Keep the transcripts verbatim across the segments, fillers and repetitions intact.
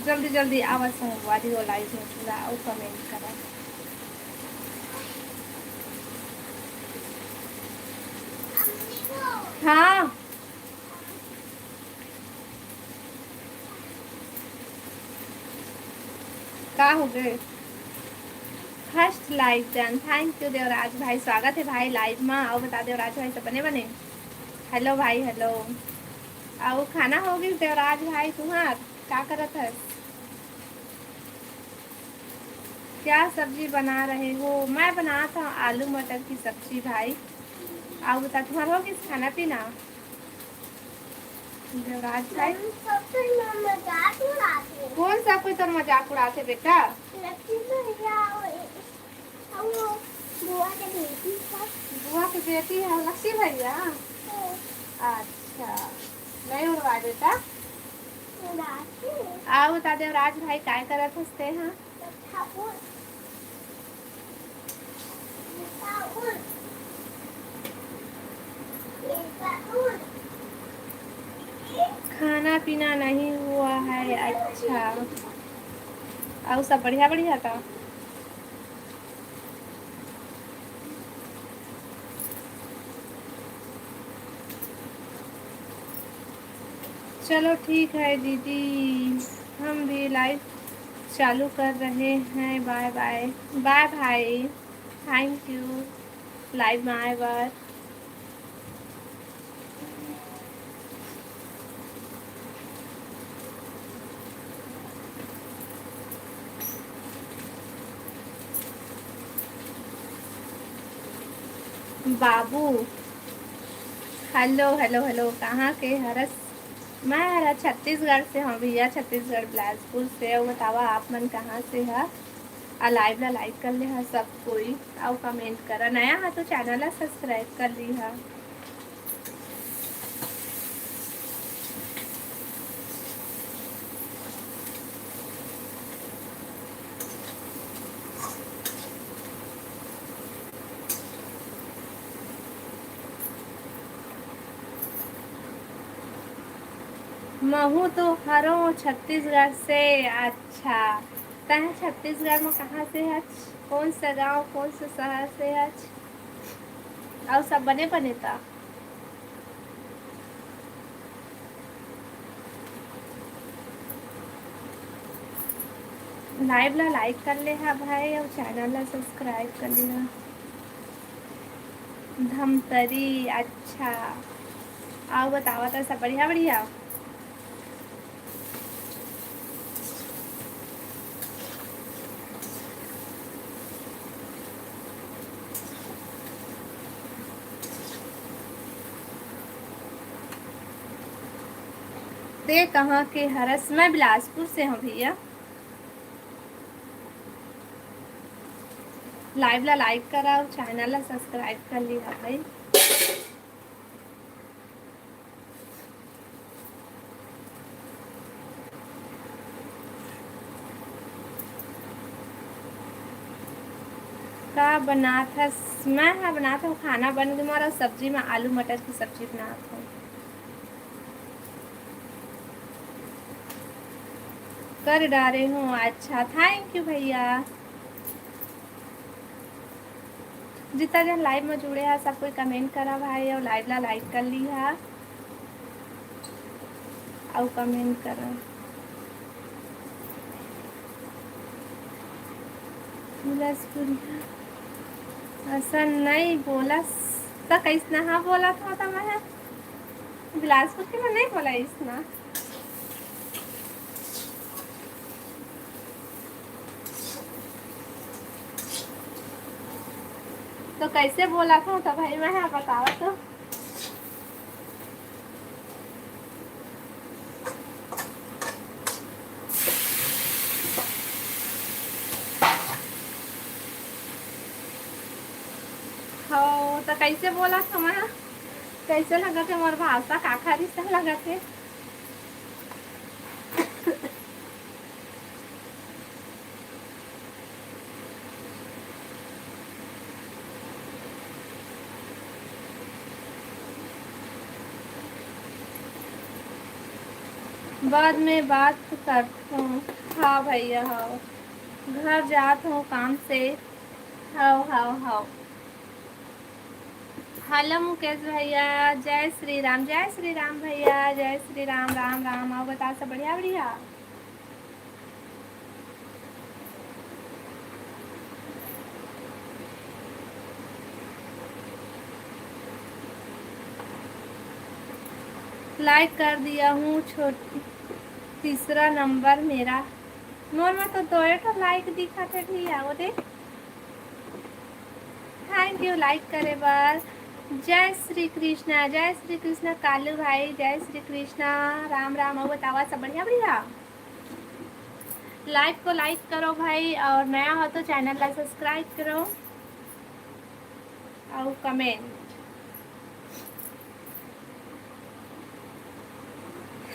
जल्दी जल्दी आवा संगवारी हो, लाइव में जुड़ा अउ कमेंट करा। हाँ, का हो गए? First live done. Thank you Devraj भाई, स्वागत है भाई लाइव में। अउ बता देवराज भाई, सब बने बने? हेलो भाई, हेलो। अउ खाना हो गइस देवराज भाई तुहार? का करत हस? क्या सब्जी बना रहे हो? मैं बनात हूँ आलू मटर की सब्जी भाई। अउ बता, तुहार हो गइस खाना पीना? देवराज भाई। हम सब तो इतना मजाक उड़ाते हैं। कौन सा कोई तो मजाक उड़ाते बेटा? लक्ष्मी भैया और और वो बुआ के बेटी था। बुआ के बेटी है लक्ष्मी भैया? हाँ। अच्छा, नहीं उड़वा बेटा। उड़ाते हैं। अउ बता देवराज भाई, काय करत हस तेहा? ठाकुर। ठाकुर। खाना पीना नहीं हुआ है। अच्छा, अउ सब बढ़िया बढ़िया था। चलो ठीक है दीदी, हम भी लाइव चालू कर रहे हैं। बाय बाय। बाय भाई, थैंक यू लाइव में आए बर। बाबू, हेलो हेलो हेलो, कहाँ के हरस? मैं हरा छत्तीसगढ़ से हूँ भैया, छत्तीसगढ़ बिलासपुर से। अउ बतावा, आप मन कहाँ से ह? आ लाइव ला लाइक कर ले ह सब कोई, अउ कमेंट करा। नया ह तो चैनल ला सब्सक्राइब कर ली ह। महू तो हरों छत्तीसगढ़ से। अच्छा, तैं छत्तीसगढ़ में कहाँ से हच? कौन सा गांव, कौन सा शहर से हच? अउ सब बने बने त? लाइव ला लाइक कर ले हा भाई, अउ चैनल ला सब्सक्राइब कर ले हा। धमतरी, अच्छा। अउ बतावा त सब बढ़िया बढ़िया? ते कहाँ के हरस? मैं बिलासपुर से हूँ भैया। लाइव ला लाइक करा अउ चैनल ला सब्सक्राइब कर लिहा भाई। का बनात हस? मैं हा बनात हूँ खाना, बन गे मोर, सब्जी में आलू मटर की सब्जी बनात हूँ। कर डारे हूँ। अच्छा, थैंक यू भैया। जितना जन लाइव में जुड़े हा, सब कोई कमेंट करा भाई, अउ लाइव ला लाइक कर लिहा, अउ कमेंट करा। बिलासपुर असन नहीं बोलस, त कैसना हा बोलत हूँ त मैं? बिलासपुर के में नहीं बोला इसना। तो कैसे बोला था, तो भाई मैं, हाँ, बतावा तो। हो, तो कैसे बोला था मैं? कैसे लगा थे मोर भाषा, काखा रिश्ता लगा थे? बाद में बात करथों। हाँ भैया, हाँ, घर जात हूँ काम से। हाँ, हाँ, हाँ। हेलो मुकेश भैया, जय श्री राम, जय श्री राम भैया, जय श्री राम, राम राम। अउ बता, सब बढ़िया, बढ़िया? लाइक कर दिया हूँ छोटी, तीसरा नंबर मेरा। मोर में तो दोए ठो लाइक दिखत हे भैया, वो देख। थैंक यू लाइक करे बर। जय श्री कृष्णा, जय श्री कृष्णा कालू भाई, जय श्री कृष्णा। राम राम। अउ बतावा, सब बढ़िया, बढ़िया? लाइव को लाइक करो भाई, और नया हो तो चैनल ला सब्सक्राइब करो। अउ कमेंट।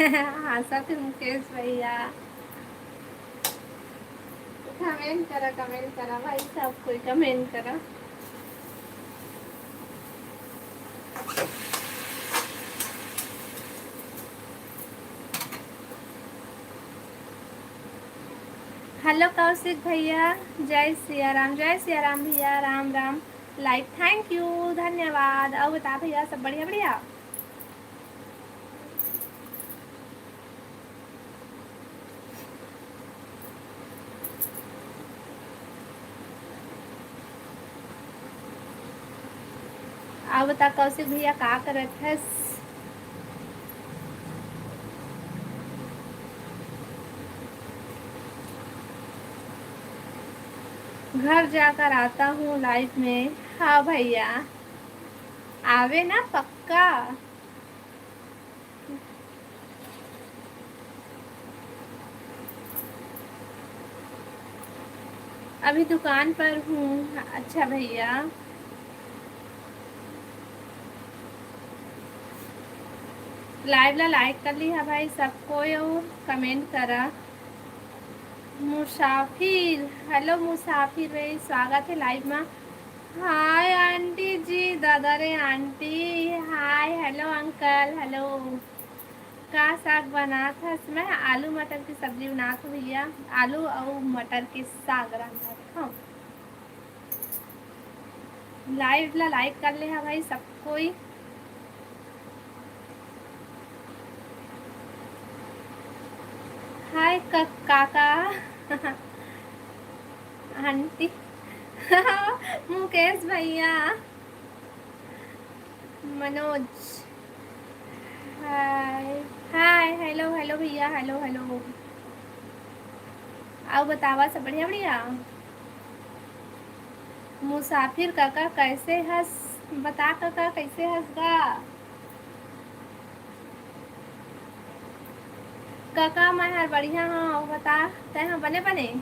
हंसत हे मुकेश भैया। कमेंट करा, कमेंट करा भाई, सब कोई कमेंट करा। हेलो कौशिक भैया, जय सिया राम, जय सिया राम भैया, राम राम। लाइक, थैंक यू, धन्यवाद। अउ बता भैया, सब बढ़िया, बढ़िया? अउ बता कौशिक भैया, का करत हस? घर जाकर आता हूँ लाइव में। हाँ भैया, आवे ना पक्का। अभी दुकान पर हूँ। अच्छा भैया, लाइव ला लाइक कर लिहा भाई सब कोई, अउ कमेंट करा। मुसाफिर, हेलो मुसाफिर भाई, स्वागत हे लाइव मा। हाय आंटी जी, दादा रे आंटी, हाय, हेलो अंकल, हेलो। का साग बनात हस? मैं आलू मटर की सब्जी बनात हूँ भैया, आलू अउ मटर के साग रांधत हूँ। लाइव ला लाइक कर ले हा भाई सब कोई। हाय क-, काका। आंटी। मुकेश भैया। मनोज। हाय, हाय, हेलो, हेलो भैया, हेलो, हेलो। अउ बतावा, सब बढ़िया, बढ़िया? मुसाफिर काका, कैसे हस? बता काका, कैसे हस गा? काका, मैं हर बढ़िया हूँ, अउ बता, तै ह बने बने?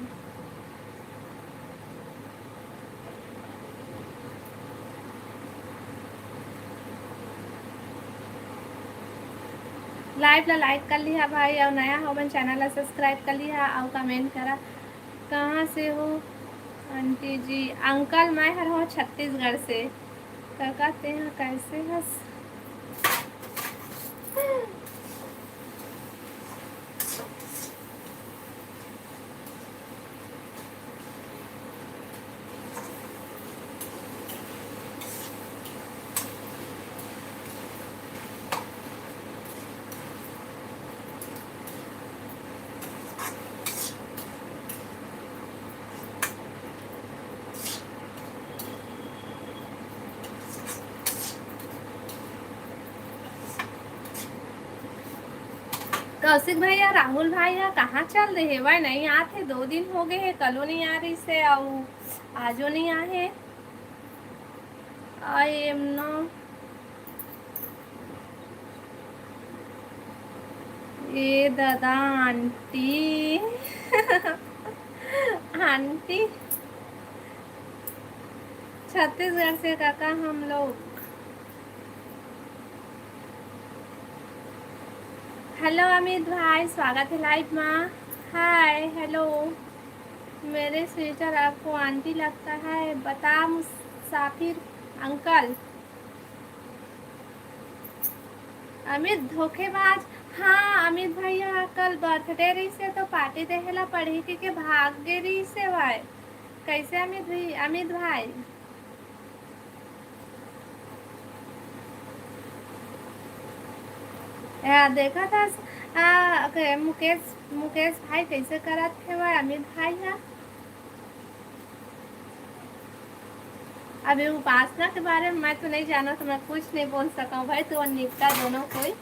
लाइव ला लाइक कर लिहा भाई, अउ नया हो बन चैनल ला सब्सक्राइब कर लिहा, अउ कमेंट करा, कहाँ से हो आंटी जी? अंकल, मैं हर हूँ छत्तीसगढ़ से। काका, तेहा कैसे हस? कौशिक भैया, राहुल भाई ह कहाँ चल दे हेवय? नइ आत हे, दो दिन हो गए हे, कलो नइ आ रहिस हे, अउ आजो नइ आए हे। I am now ए दादा, आंटी। आंटी, छत्तीसगढ़ से काका हम लोग। हेलो अमित भाई, स्वागत है लाइव मा। हाय, हेलो। मेरे स्वेटर आपको आंटी लगता है, बता मुसाफिर अंकल। अमित धोखेबाज, हाँ, अमित भैया, कल birthday रहिस हे तो party देहे ला पड़ही कहिके भाग गे रहिस हे भाई। कैसे अमित भाई, अमित भाई? या, देखत हस, आ, के-, मुकेश, मुकेश भाई कैसे करत हे भाई, अमित भाई हा? अभी उपासना के बारे में मैं तो नहीं जानत, तो मैं कुछ नहीं बोल सकूँ भाई, तो निपटा दोनों कोई।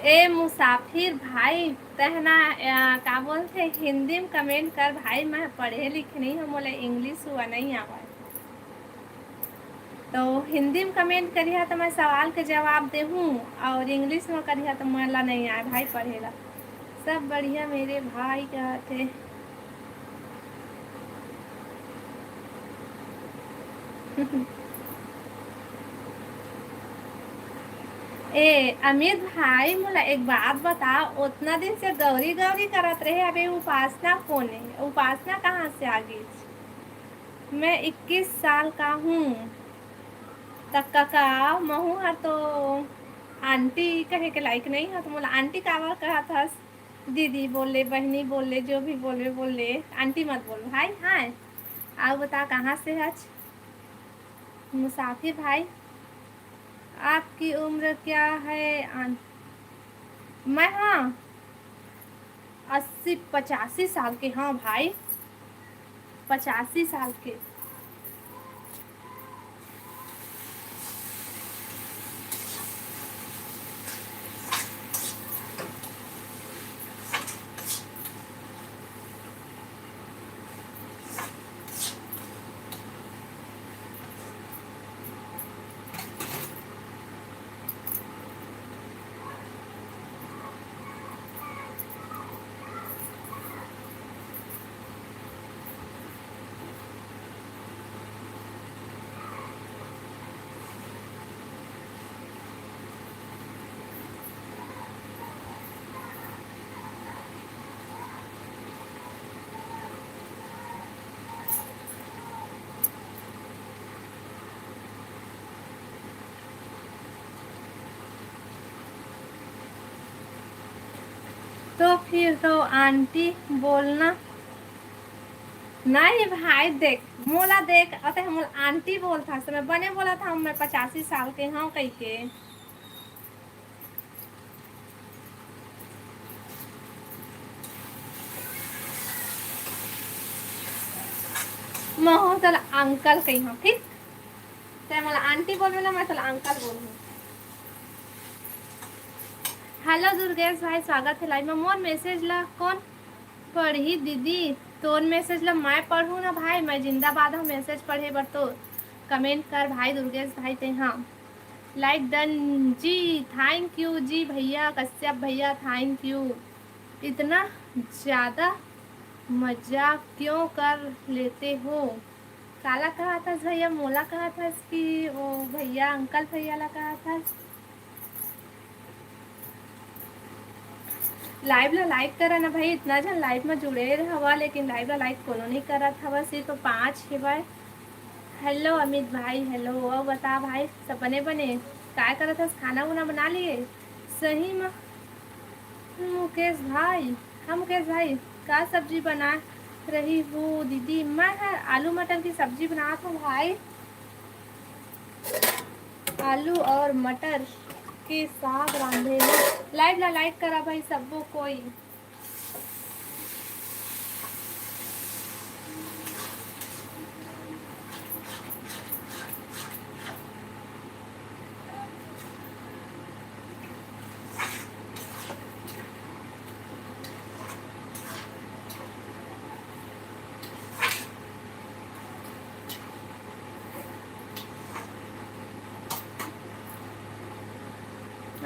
ए मुसाफिर भाई, तहना, अ, का बोलथे, हिंदी में comment कर भाई, मैं पढ़े लिखे नहीं हूँ, मोला English हुआ नहीं आवा। तो हिंदी में comment करिहा तो मैं सवाल के जवाब देहूँ, और English में करिहा तो मोला नहीं आए भाई पढ़े ला। सब बढ़िया मेरे भाई, कहत हे। ए अमित भाई, मोला एक बात बता, उतना दिन से गौरी गौरी करत रहे, अबे उपासना कौन है? उपासना कहाँ से आ गई? मैं इक्कीस साल का हूँ। त कका, महू हर तो आंटी कहे के लायक नहीं है, तो मोला आंटी काबर कहत हस? दीदी बोल ले, बहनी बोल ले, जो भी बोलबे बोल ले, आंटी मत बोल भाई। हाँ, आओ बता, कहाँ से हच? मुसाफिर भाई, आपकी उम्र क्या है? आन-, मैं, हाँ, अस्सी, पचासी साल के, हाँ भाई, पचासी साल के। तो फिर तो आंटी बोलना। नहीं भाई, देख, मोला देख, अते हम आंटी बोलत हस, मैं बने बोलत हँव, मैं पचासी साल के हँव कहिके। महू तोला अंकल कहिहँव, ठीक? तैं मोला आंटी बोलबे ना, मैं तोला अंकल बोलहूँ। हेलो दुर्गेश भाई, स्वागत है लाइव में। मोर मैसेज ला कौन पढ़ही दीदी? तोर मैसेज ला मैं पढ़हूँ ना भाई, मैं जिंदाबाद हूँ मैसेज पढ़े बर। तो कमेंट कर भाई दुर्गेश भाई, तैं, हाँ। लाइक डन जी, थैंक यू जी भैया, कश्यप भैया, थैंक यू। इतना ज़्यादा मजाक क्यों कर लेते हो? काला कहत हस भैया, मोला कहत हस कि वो भैया, अंकल भैया ला कहत हस? लाइव ला लाइक करा ना भाई, इतना झन लाइव में जुड़े हवा, लेकिन लाइव ला लाइक कोनो नहीं करत हवा, सिर्फ पाँच हेवय। हेलो अमित भाई, हेलो। और बता भाई, सब बने बने? काय करत हस? खाना उना बना लिए? सही में मुकेश भाई, हाँ मुकेश भाई, का सब्जी बना रही हो दीदी? मैं हर आलू मटर की सब्जी बनात हूँ भाई, आलू और मटर के साग रांधे हूँ। लाइव ला लाइक करा भाई सबो कोई।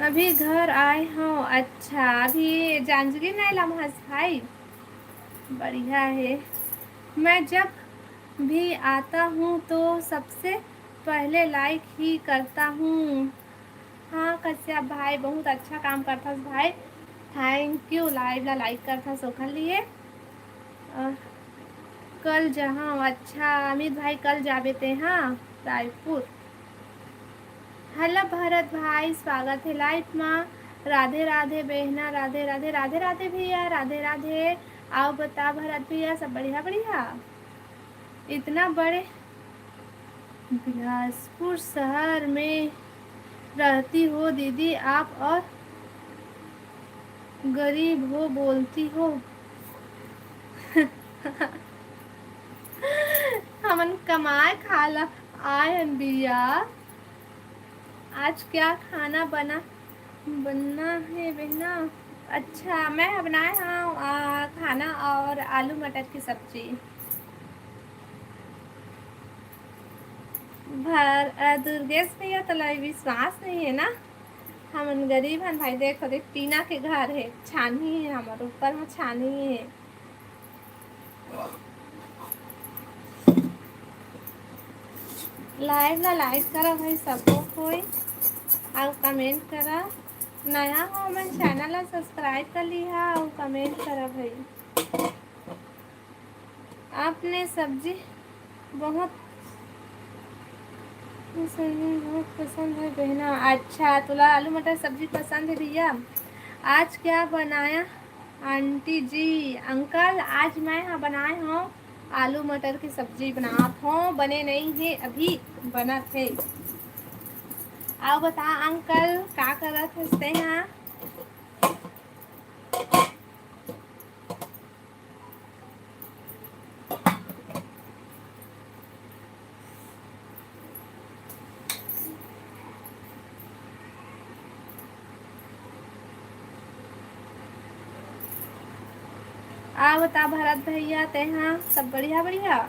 अभी घर आए हव। अच्छा, अभी जांजगीर नहीं लम्हस भाई? बढ़िया है। मैं जब भी आता हूँ तो सबसे पहले लाइक ही करता हूँ। हाँ कश्यप भाई, बहुत अच्छा काम करथस भाई, thank you। Live ला like करथस ओखर लिए। और कल जहाँ, अच्छा अमित भाई, कल जाबे ते, हाँ, रायपुर। Hello भरत भाई, स्वागत है live मा। राधे राधे बहना, राधे राधे, राधे राधे भैया, राधे राधे। आओ बता भरत भैया, सब बढ़िया बढ़िया? इतना बड़े बिलासपुर शहर में रहती हो दीदी आप और गरीब हो बोलती हो। हमन कमाए खाए ला आए हन भैया। आज क्या खाना बना बनना है बहना? अच्छा, मैं ह बनाए हव, आ, खाना और आलू मटर की सब्जी। भर, अ, दुर्गेश भैया, तोला विश्वास नहीं है ना? हमन गरीब हन भाई, देखो, देख, टीना के घर है, छानी है हमर ऊपर में, छानी है। Live ला like करा भाई सबो कोई, अउ comment करा। नया हो मन channel ला subscribe कर लिहा अउ comment करा भाई। आपने सब्जी बहुत, सब्जी बहुत पसंद है बहना। अच्छा, तोला आलू मटर सब्जी पसंद है भैया। आज क्या बनाया आंटी जी? अंकल, आज मैं ह बनाए हव आलू मटर की सब्जी बनात हव, बने नहीं है अभी, बनत है। आओ बता अंकल, का करत हस तेहा? आ बता भरत भैया, तेहा सब बढ़िया बढ़िया?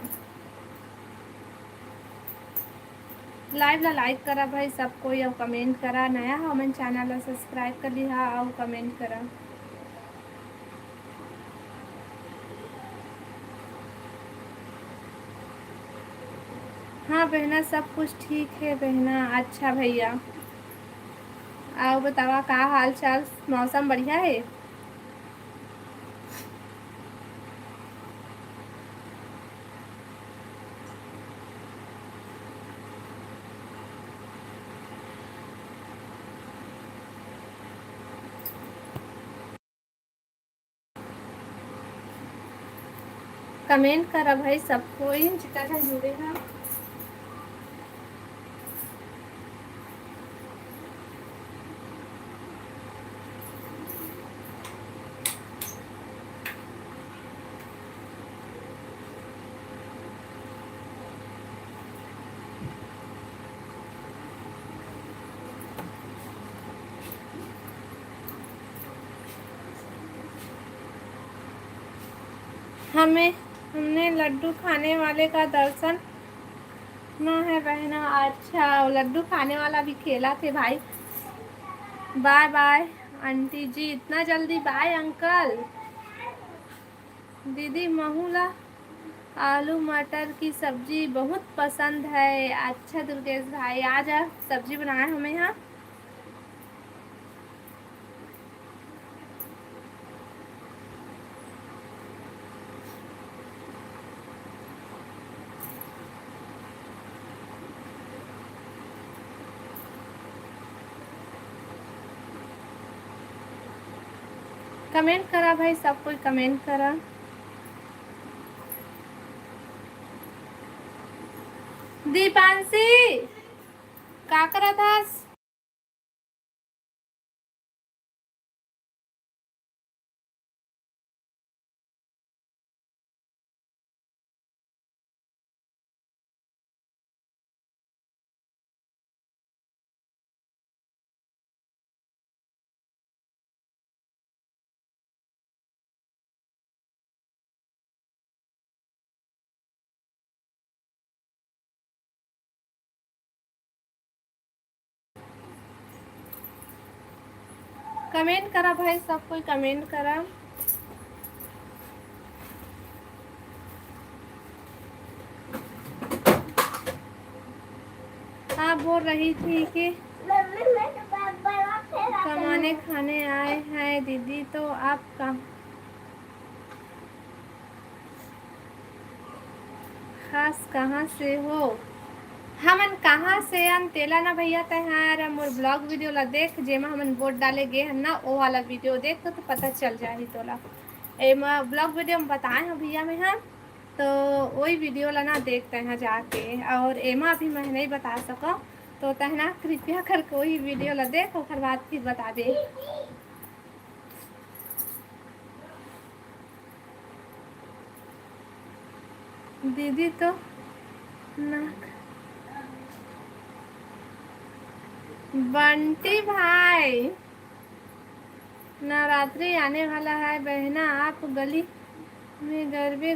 Live ला like करा भाई सब कोई, अउ comment करा। नया हो मन channel ला subscribe कर लिहा अउ comment करा। हाँ बहना, सब कुछ ठीक है बहना। अच्छा भैया, आओ बतावा, का हाल चाल? मौसम बढ़िया है? Comment करा भाई सब कोई, जितना जन जुड़े हा। हमें, हमने लड्डू खाने वाले का दर्शन ना है बहना। अच्छा, वो लड्डू खाने वाला भी खेला थे भाई। Bye bye आंटी जी, इतना जल्दी bye अंकल। दीदी, महू ला आलू मटर की सब्जी बहुत पसंद है। अच्छा दुर्गेश भाई, आ जा, सब्जी बनाए हमें यहाँ। Comment करा भाई, सब कोई comment करा। दीपांशी, का करत हस? Comment करा भाई, सब कोई comment करा। हाँ, बोल रही थी कि मम्मी, मैं तो बात कमाने खाने आए हैं दीदी, तो आप कहाँ, खास कहाँ से हो? हमन कहाँ से अन तेला ना भैया, तैं हर मोर vlog video ला देख, जेमा हमन vote डाले गे हन ना, ओ वाला video देख तो, तो पता चल जाही तोला। एमा vlog video में बताए हन भैया मैं हा, तो वही video ला ना देख तैं हा जाके, और एमा अभी मैं नहीं बता सकव, तो तैं ना कृपया करके वही video ला देख, ओकर बाद फिर बता दे। दीदी तो ना, बंटी भाई, नवरात्रि आने वाला है बहना, आप गली में गरबे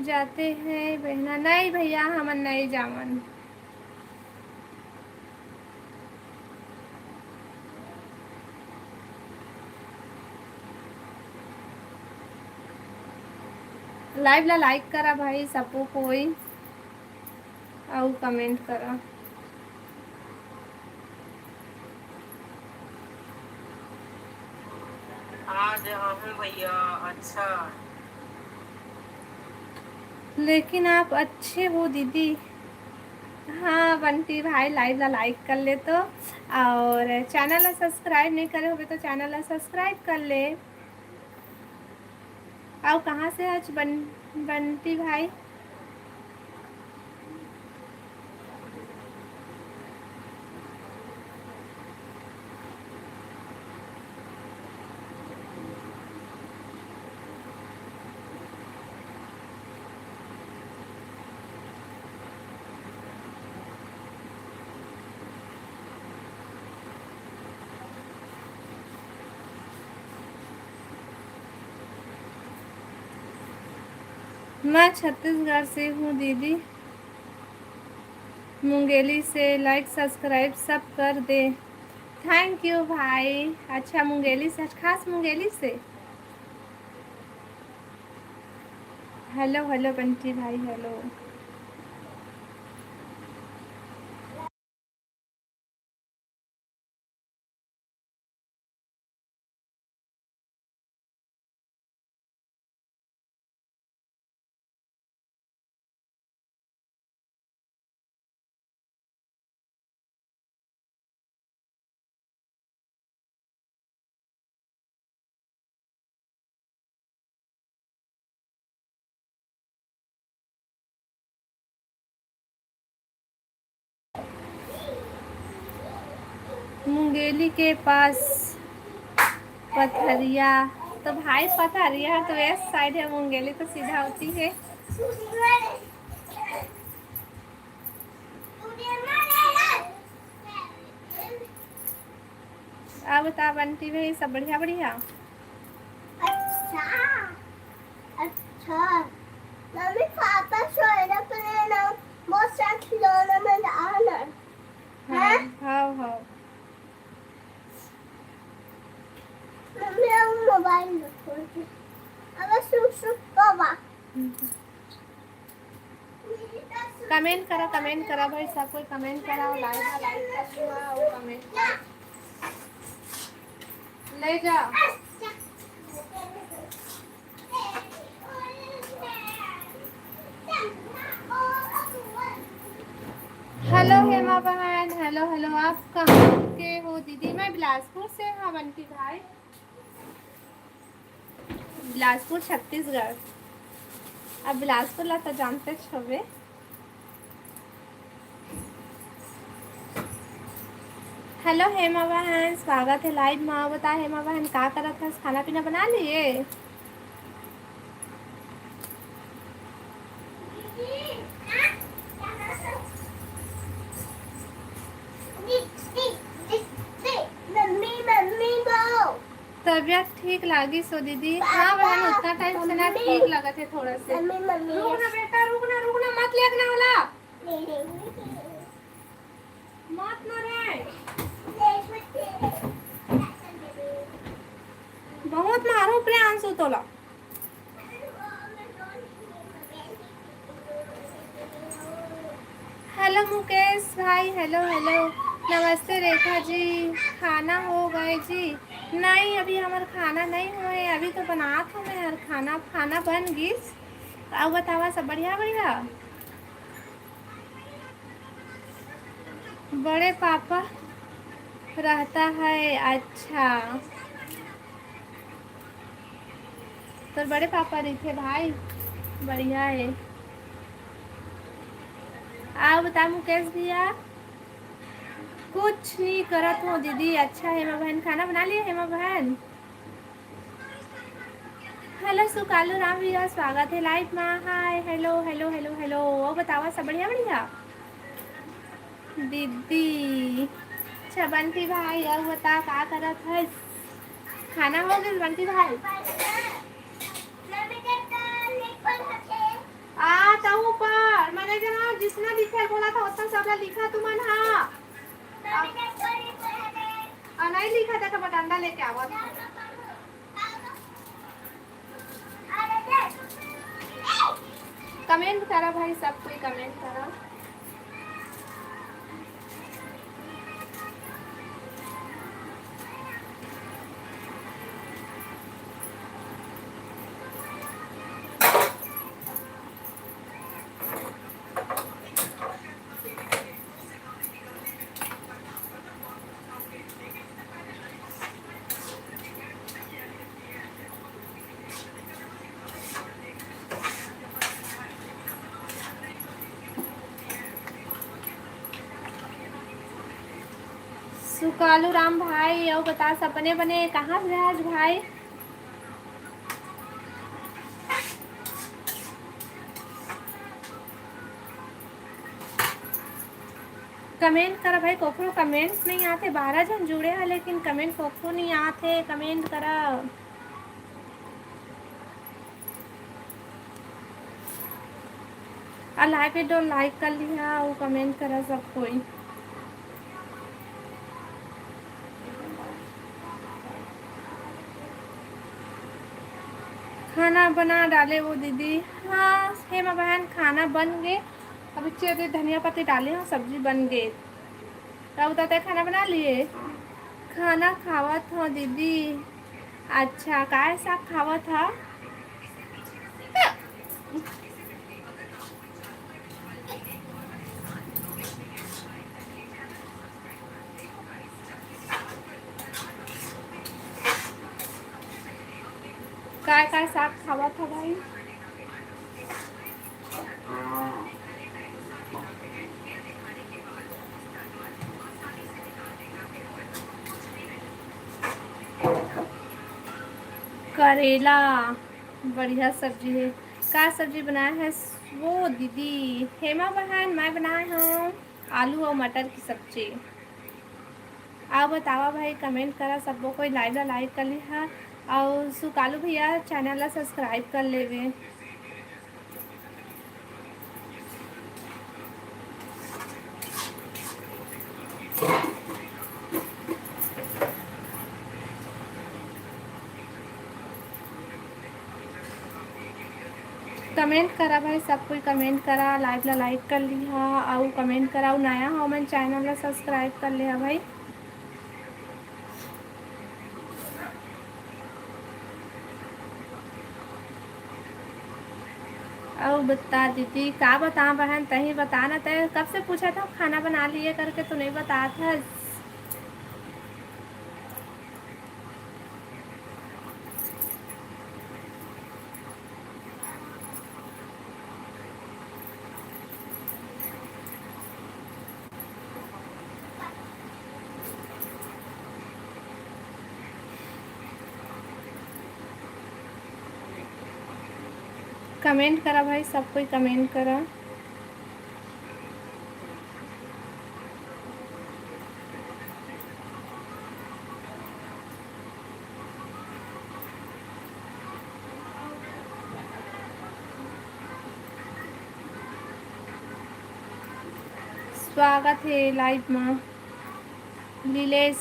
जाते हैं बहना? नहीं भैया, हमन नहीं जावन। Live ला like करा भाई सबो कोई, अउ comment करा। आज आहूँ भैया। अच्छा। लेकिन आप अच्छे हो दीदी। हाँ बंटी भाई, live ला like कर ले तो, और channel ला subscribe नहीं करे होबे तो channel ला subscribe कर ले। अउ कहाँ से आज बन-, बंटी भाई? मैं छत्तीसगढ़ से हूँ दीदी। मुंगेली से। Like subscribe सब कर दे। Thank you भाई। अच्छा, मुंगेली से, खास मुंगेली से। Hello, hello बंटी भाई, hello। मुंगेली के पास पथरिया, तो भाई पथरिया तो west side है, मुंगेली तो सीधा होती है। अब बता बंटी भाई, सब बढ़िया बढ़िया? अच्छा, अच्छा। मम्मी, पापा सोए ना, प्ले ना, बहुत सारा खिलौना में डाल है। हाँ, हैं? हाँ, हाँ। मम्मी, अब मोबाइल रखो। अब सुख सुख बाबा। हम्म। Comment करा, comment करा भाई, सब कोई comment करा, like, like कर दूंगा और comment कर। ले जा। Hello हेमा बहन, hello, hello, आप कहाँ के हो दीदी? मैं बिलासपुर से, हाँ बंटी भाई। बिलासपुर, छत्तीसगढ़। अब बिलासपुर ला तो जानते होबे। Hello हेमा बहन, स्वागत है live में। बता हेमा बहन, का करत हस? खाना पीना बना लिए? तबीयत ठीक लागिस ओ दीदी? हाँ बहन, उतना time से ना ठीक लगत है थोड़ा से। Mummy, mummy. रुक ना बेटा, रुक ना, रुक ना, मत लेगना ओला। मत ना रे। बहुत मारो प्रियांशु तोला। Hello मुकेश भाई, hello, hello। नमस्ते रेखा जी, खाना हो गए जी? नहीं, अभी हमर खाना नहीं होए, अभी तो बनात हूँ मैं हर खाना। खाना बन गिस। अउ बतावा, सब बढ़िया? बढ़िया। बड़े पापा रहता है, अच्छा, तोर बड़े पापा रहिथे भाई, बढ़िया है। अउ बता मुकेश भैया। कुछ नहीं करत हो दीदी। अच्छा हेमा बहन, खाना बना लिए हेमा बहन? हेलो सुकालू राम भैया, स्वागत है लाइव में। Hi, hello, hello, hello, hello. अउ बतावा, सब बढ़िया, बढ़िया? दीदी, अच्छा बंटी भाई, अउ बता का करत है? खाना हो गइस बंटी भाई? आ, तहूँ पर मैनेजर, हाँ, जितना लिखे बोला था उतना सब लिखा तुमन, हाँ। आ, नहीं लिखा था तो डंडा लेके आवा था। कमेंट करा भाई, सब कोई कमेंट करा। सुकालू राम भाई, अउ बता, सब बने बने, कहाँ से आज भाई? कमेंट करा भाई, कोकरो कमेंट्स नहीं आते। बारह जन जुड़े हैं लेकिन कमेंट कोकरो नहीं आते, कमेंट करा। आ लाइव वीडियो लाइक कर लिहा अउ कमेंट करा सब कोई। खाना बना डाले वो दीदी। हाँ हेमा बहन, खाना बन गे। अभी चेरे धनिया पत्ती डाले हूँ, सब्जी बन गे। तब तो तय खाना बना लिए? खाना खावत हो दीदी। अच्छा, काय साग खावत ह? काय काय साग खावत ह भाई? करेला, बढ़िया सब्जी है। का सब्जी बनाए है वो दीदी? हेमा बहन, मैं बनाए हूँ आलू और मटर की सब्जी। अउ बतावा भाई, कमेंट करा, सबो कोई लाइव ला लाइक कर लिहा, अउ सुकालू भैया चैनल ला सब्सक्राइब कर लेवे। कमेंट करा भाई, सब कोई कमेंट करा, लाइव ला लाइक कर लिहा, अउ कमेंट करा, अउ नया हो मन चैनल ला सब्सक्राइब कर लिहा भाई। अउ बता दीदी, का बता बहन, तही बता ना, तय कब से पूछा था खाना बना लिए करके, तो नहीं बता था। कमेंट करा भाई, सब कोई कमेंट करा। स्वागत हे लाइव मा लीलेश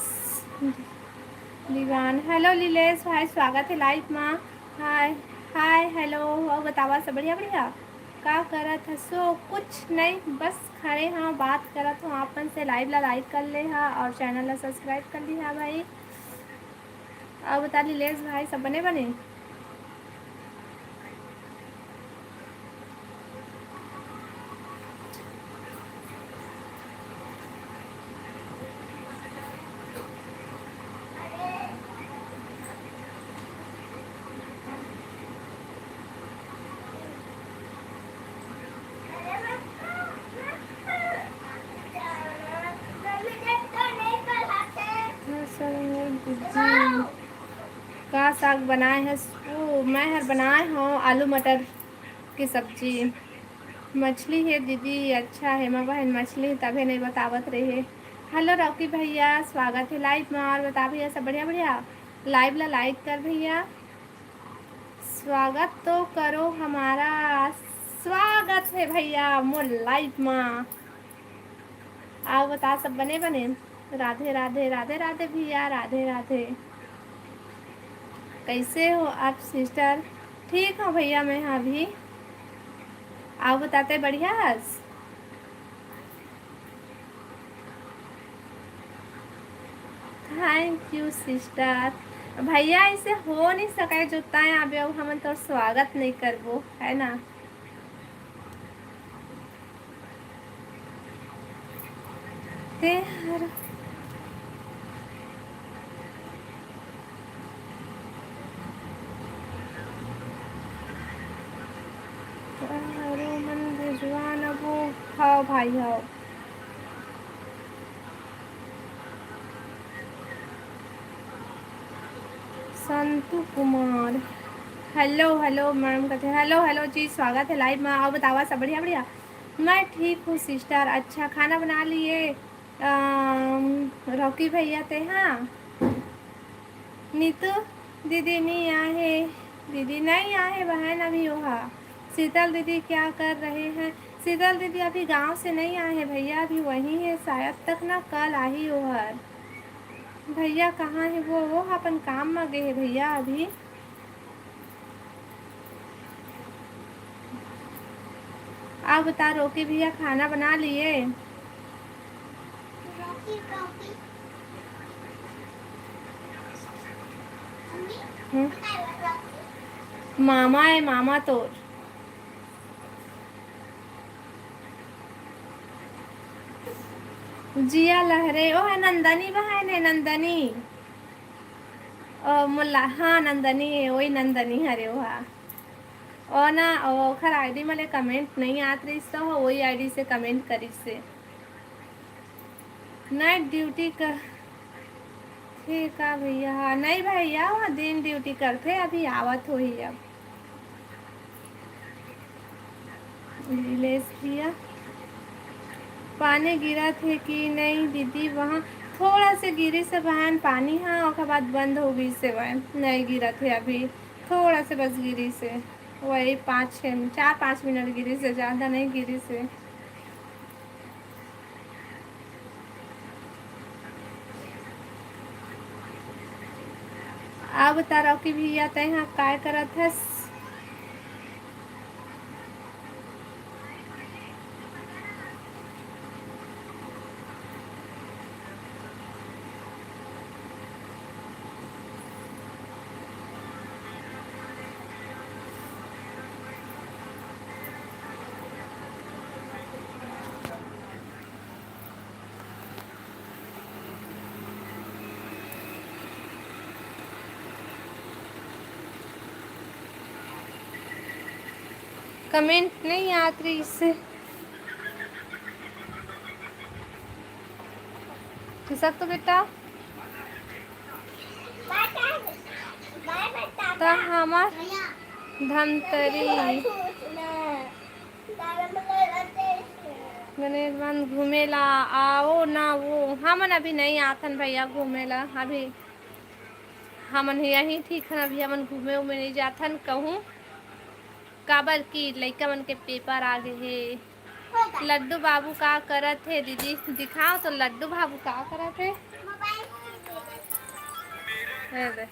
दीवान। हेलो लीलेश भाई, स्वागत हे लाइव मा। हाय, हाय, हेलो, अउ बतावा, सब बढ़िया, बढ़िया? का करत हसो? कुछ नहीं, बस खड़े हाँ, बात करत हूँ आपन से। Live ला like कर ले हा और channel ला subscribe कर ली हा भाई। अब बता लीलेश भाई, सब बने बने? का साग बनाए हस? ओ, मैं हर बनाए हूँ आलू मटर की सब्जी। मछली हे दीदी, अच्छा हे, मैं बहन मछली हे, तभे नहीं बतावत रहे। Hello रॉकी भैया, स्वागत है live में। और बता भैया, सब बढ़िया? बढ़िया। Live ला like कर भैया। स्वागत तो करो हमारा। स्वागत है भैया मोर live में। आओ बता, सब बने बने? राधे राधे, राधे राधे भैया, राधे राधे। कैसे हो आप sister? ठीक हो भैया, मैं हाँ भी। आओ बताते, बढ़िया हस? Thank you sister। भैया, ऐसे हो नहीं सके जो तैं आबे अउ हमन तोर स्वागत नहीं करबो, है ना? ते हर अरे मन रिजवान, अब वो, हाँ भाई, हाँ। संतु कुमार, hello, hello madam कथे, hello, hello जी, स्वागत है live में। आओ बतावा, सब बढ़िया? बढ़िया, मैं ठीक हूँ sister। अच्छा, खाना बना लिए? अम, रॉकी भैया ते, हाँ। नीतू दीदी नहीं आए, दीदी नहीं आए बहन अभी। ओहा, शीतल दीदी क्या कर रहे हैं? शीतल दीदी अभी गांव से नहीं आए हैं भैया, अभी वहीं है शायद, तक ना कल आही ओहर। भैया कहाँ है वो? वो अपन काम में गए हैं भैया अभी। आप बता, रॉकी भैया खाना बना लिए? हम्म? मामा है, मामा तोर। जिया लहरे, ओ है नंदनी बहन है, नंदनी। ओ मुल्ला, हाँ, नंदनी है, वही नंदनी हरे, ओ हाँ। ओ ना, ओ ओखर ID में ले comment नहीं आत रहिस, तो वही ID से comment करिस से। Night duty कर थे का भैया? हाँ, नहीं भैया, वहाँ दिन duty करथे, अभी आवत होही अब। रिलेश भैया, पानी गिरत हे कि नहीं दीदी? वहाँ थोड़ा से गिरिस हे बहन पानी, हाँ, ओकर बाद बंद हो गइस हे बहन, नहीं गिरत हे अभी, थोड़ा से बस गिरिस हे, वही पाँच छः, चार पाँच मिनट गिरिस हे, ज़्यादा नहीं गिरिस हे। अब बता रॉकी भैया, तैं हा काय करत हस? Comment नहीं आत रहिस हे। खिसक तो बेटा। त हमर धमतरी गणेश बंद घूमे ला आओ ना वो। हमन अभी नहीं आथन भैया घूमे ला, अभी हमन यहीं ठीक हन, अभी हमन घूमे उमे नहीं जाथन कहूँ, काबर कि लइका मन के paper आ गे हे। लड्डू बाबू का करत हे दीदी? दिखाओ तो लड्डू बाबू का करत हे। ए दे।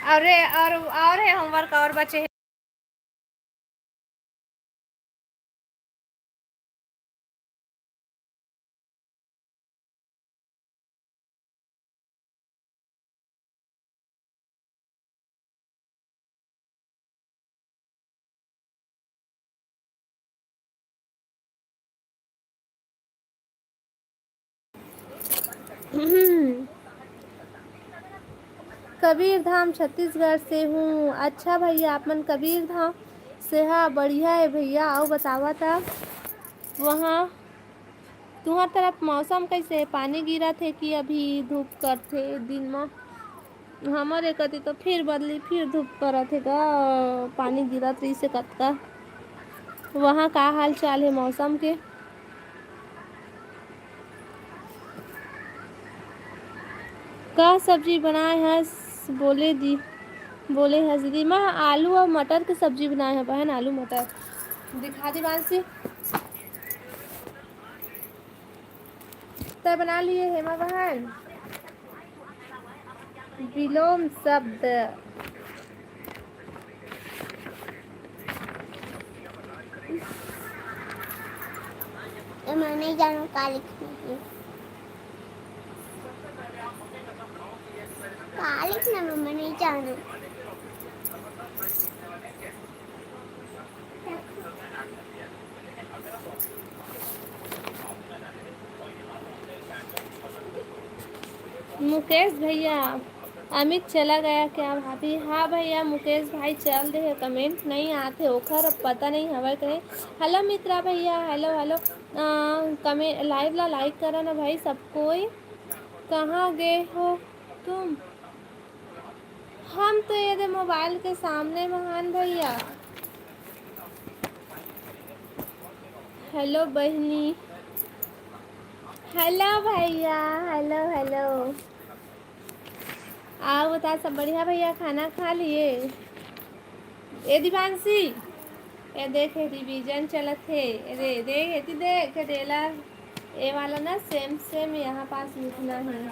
अरे, और, और है होमवर्क और बचे हैं। कबीर धाम छत्तीसगढ़ से हूँ। अच्छा भैया, आप मन कबीर धाम से हा, बढ़िया है भैया। आओ बतावा था वहाँ तुहर तरफ मौसम कैसे हे? पानी गिरत हे कि अभी धूप करथे दिन म? हमर ए कति तो फिर बदली, फिर धूप करत हे गा, पानी गिरत रहिसे कतका। वहाँ का हाल चाल हे मौसम के? का सब्जी बनाए हस? बोले दी, बोले हस दीदी, मैं आलू और मटर के सब्जी बनाए हव बहन, आलू मटर। दिखा दी मानसी। तय बना लिए हेमा बहन। विलोम शब्द। मैं नहीं जानू का लिखना है। का लिखना मैं नहीं जानू। मुकेश भैया, अमित चला गया क्या भाभी? हाँ भैया, मुकेश भाई चल दे हे, comment नहीं आते, ओखर पता नहीं हवय कहे। Hello मित्रा भैया, hello, hello। अ, कमे-, live ला like करा ना भाई सब कोई। कहाँ गए हो तुम? हम तो ये दे mobile के सामने महान भैया। Hello बहिनी, hello भैया, hello, hello। आओ बता, सब बढ़िया भैया, खाना खा लिए? ए दिवांशी, ए देख, ए revision चलत हे। ए दे, देख, एती देख, ए देला, ए वाला ना same same यहाँ पास लिखना है।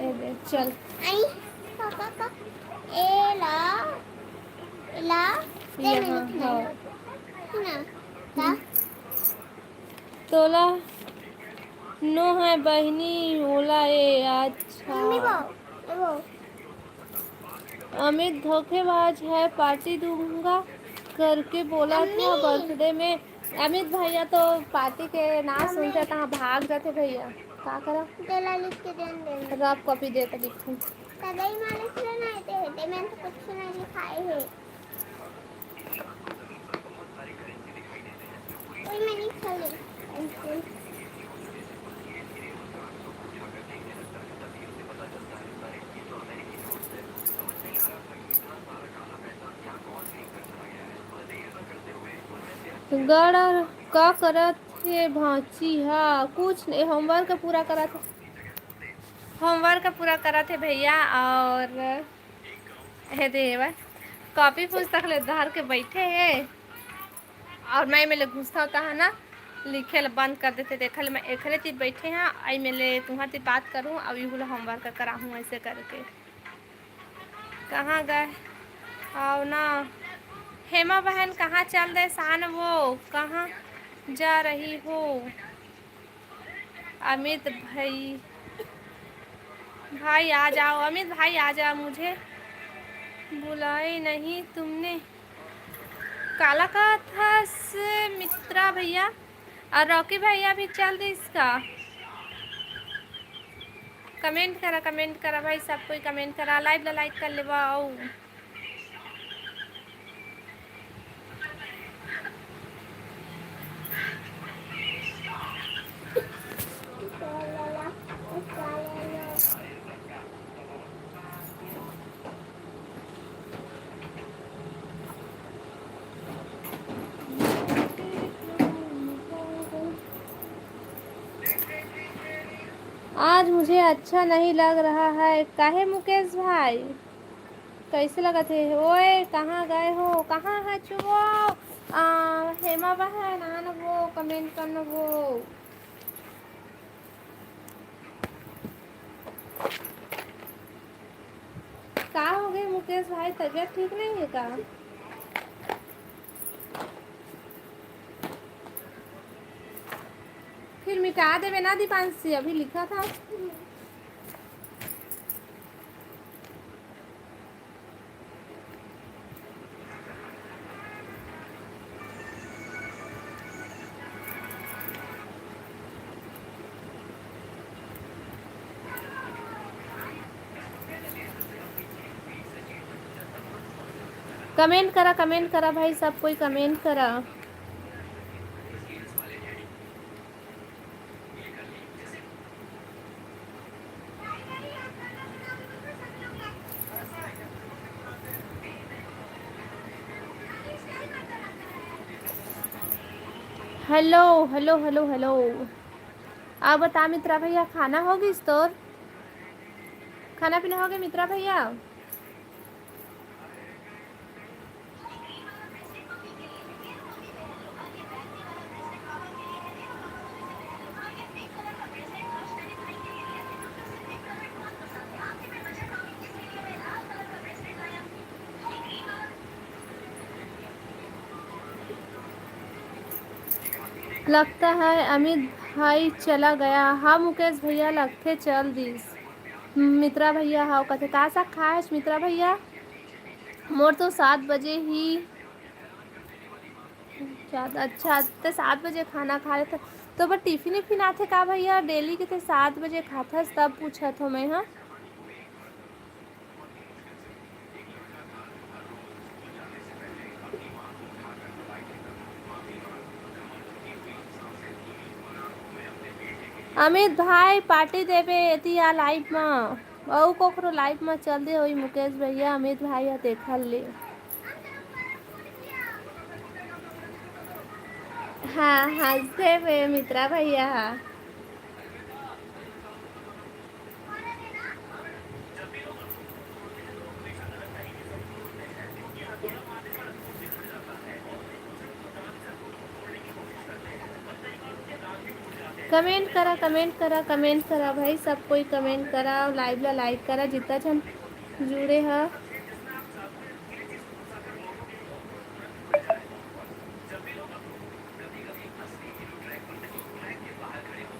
ए देख, चल। आई, पापा का, ए ला, ए ला, ये मैंने यहाँ, लिखना है। हाँ। है ना? का? तोला नो है बहिनी, ओला ए, अच्छा। मम्मी वो, वो। अमित धोखेबाज है, party दूंगा करके बोला था मम्मी। Birthday में। अमित भैया तो party के ना मम्मी। सुनते, तहाँ भाग जाते भैया। का करा? तेला लिख के दे दे। Rough copy दे तो लिखूं। तदई मालिश लेना है, ते, ते में तो कुछ नहीं लिखाए है। कोई मैं नहीं खा ले। गड़ा का करत हे भांची हा? कुछ नहीं, homework पूरा करत हे, homework पूरा करत हे भैया। और हे देवा, copy पुस्तक ले धर के बैठे हे। और मैं एमे ले गुस्सा होता है ना, लिखे ला बंद कर देते। देख ले, मैं एखरे तीर बैठे हैं, आई में ले तुम्हार तीर बात करूँ, अब इहू ला homework कराहूँ ऐसे करके। कहाँ गए? आओ ना। हेमा बहन, कहाँ चल दे सान वो? कहाँ जा रही हो? अमित भाई, भाई आ जाओ, अमित भाई आ जाओ, मुझे बुलाए नहीं तुमने। काला का था से मित्रा भैया और रॉकी भैया भी चल दे इसका। Comment करा, comment करा भाई, सब कोई comment करा, live ला like कर लेवा। आओ। आज मुझे अच्छा नहीं लग रहा है। काहे मुकेश भाई, कैसे लगत हे? ओए, कहाँ गए हो? कहाँ है चुवो? आ, हेमा बहन, आना वो, comment करना वो। का हो गए तेज भाई, तबीयत ठीक नहीं है का? फिर मिटा देवे ना दीपांशी, अभी लिखा था। कमेंट करा, कमेंट करा भाई, सब कोई कमेंट करा। Hello, hello, hello, hello. अब बता मित्रा भैया, खाना हो गइस तोर? खाना पीना हो गए मित्रा भैया? लगता है अमित भाई चला गया। हाँ मुकेश भैया, लगथे चल दिस। मित्रा भैया, हाँ कथे, का साग खाए हस मित्रा भैया? मोर तो सात बजे ही। अच्छा, अच्छा, ते सात बजे खाना खा लेथे, तो बर टिफिन इफिन आथे का भैया? डेली के ते सात बजे खाथस, तब पूछत हो मैं, हाँ। अमित भाई, पार्टी देबे एती आ लाइव मा, अउ कोकरो लाइव मा चल दे होई मुकेश भैया, अमित भाई ह देखल ले। हाँ, हंसते हुए मित्रा भैया हा। कमेंट करा, कमेंट करा, कमेंट करा भाई, सब कोई कमेंट करा, लाइव ला लाइक करा, जितना झन जुड़े हा।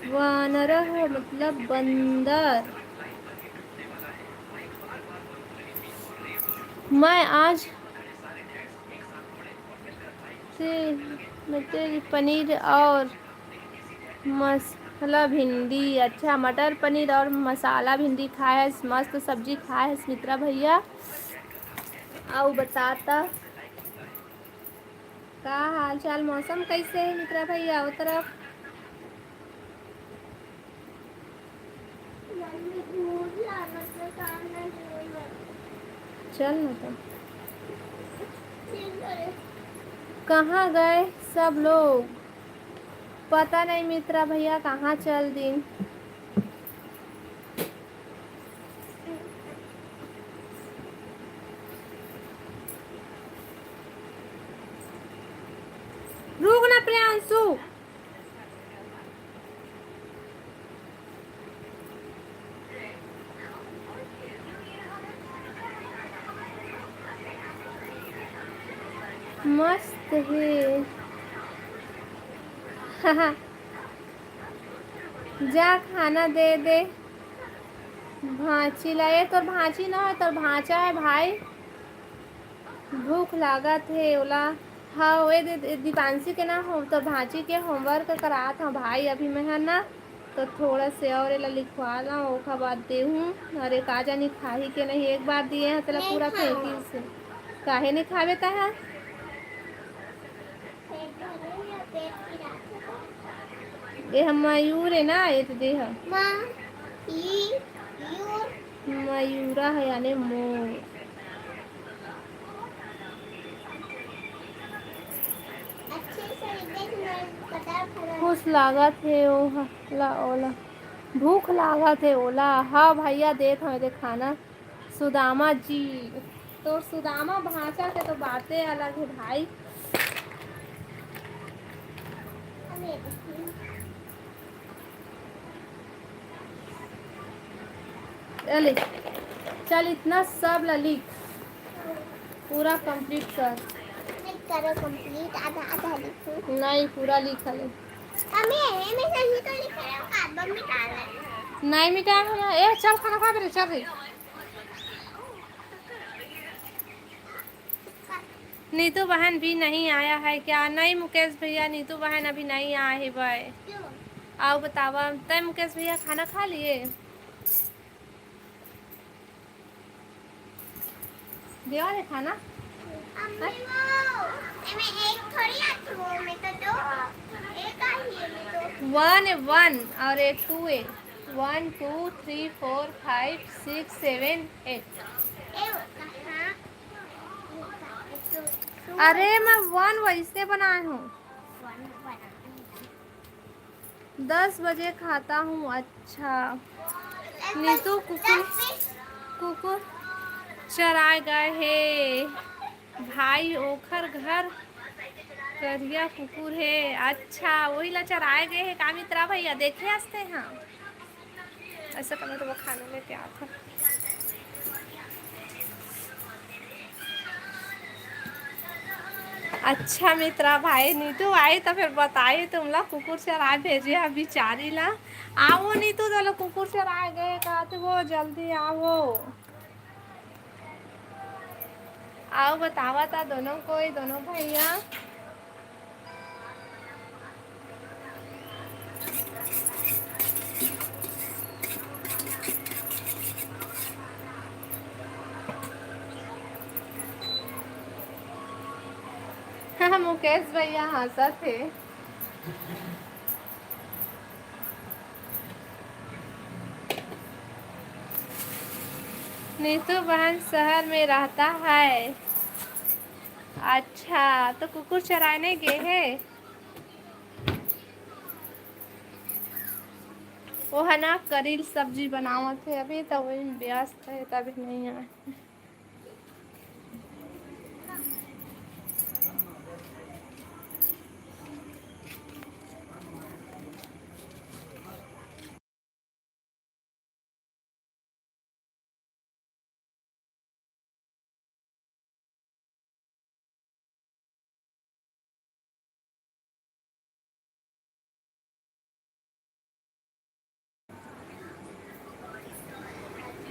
वानरः मतलब बंदर। मैं आज से, मैं तेरी पनीर और मसाला भिंडी, अच्छा, मटर पनीर और मसाला भिंडी खाए हस, मस्त सब्जी खाए हस मित्रा भैया। अउ बता त, का हाल चाल, मौसम कैसे है मित्रा भैया ओ तरफ? चल ना तो। कहाँ गए सब लोग? पता नहीं मित्रा भैया कहाँ चल दिन। रुक ना प्रियांशु। मस्त हे। जा खाना दे दे भांची ला। ये तोर भांची ना है, तोर भांचा है भाई। भूख लागत हे ओला। हाँ, ओए दे, दे, दीपांशी के ना हो, तो भांची के होमवर्क करात हूँ भाई, अभी मैं है ना, तो थोड़ा से और एला लिखवा ला, ओखर बाद देहूँ। अरे का जानी खाही के नहीं, एक बार दिए हैं तेला नहीं पूरा खाऊँ। फेंकी से। काहे नहीं खावे ता है? ये हम मयूर है ना, ये तो दे है। माँ, ई यूर। मयूरा है यानी मोर। अच्छे से देख, मैं पता फरा। खुश लागत है ओ ह-, ला, ओला। भूख लागत है ओला। हाँ भैया, देत हवे दे खाना। सुदामा जी, तोर सुदामा भांचा के तो बातें अलग है भाई। अरे, चल इतना सब ला लिख। पूरा complete कर। नहीं करो complete, आधा आधा लिखो। नहीं, पूरा लिख ले। अम्मी, एमे सही तो लिखे रहो, कार्बन मिटा ले। नहीं मिटा है ना। ए, चल खाना खा रे, चल रे। नीतू बहन भी नहीं आया है क्या? नहीं मुकेश भैया, नीतू बहन अभी नहीं आए हे भाई। क्यों? आओ बतावा, तय मुकेश भैया खाना खा लिए? देवा रे खाना। अम्मी, वो, एमे एक थोड़ी आती, वो में तो दो, एक आई है, में तो। One है, one, और एक two है। One, two, three, four, five, six, seven, eight। ए, वो कहाँ? अरे, मैं one वैसे बनाए हूँ। दस बजे खाता हूँ। अच्छा, नीतू कुकुर, कुकुर चराए गए हे भाई, ओखर घर करिया कुकुर हे। अच्छा, वही ला चराए गए हे का मित्रा भैया? देखे आस्ते हाँ। ऐसा करना तो वो खाने में क्या था। अच्छा मित्रा भाई, नीतू आई तो फिर बताई तुमला कुकुर चराए भेजे हे बिचारी ला। आओ नीतू, चलो कुकुर चराए गए कहते वो, जल्दी आओ। आओ बतावा था दोनों कोई, दोनों भैया। मुकेश भैया हंसत हे। नीतू बहन शहर में रहता है। अच्छा, तो कुकुर चराने गए है। वो है ना, करील सब्जी बनावत है अभी, तो वही व्यस्त है, तभी नहीं आए।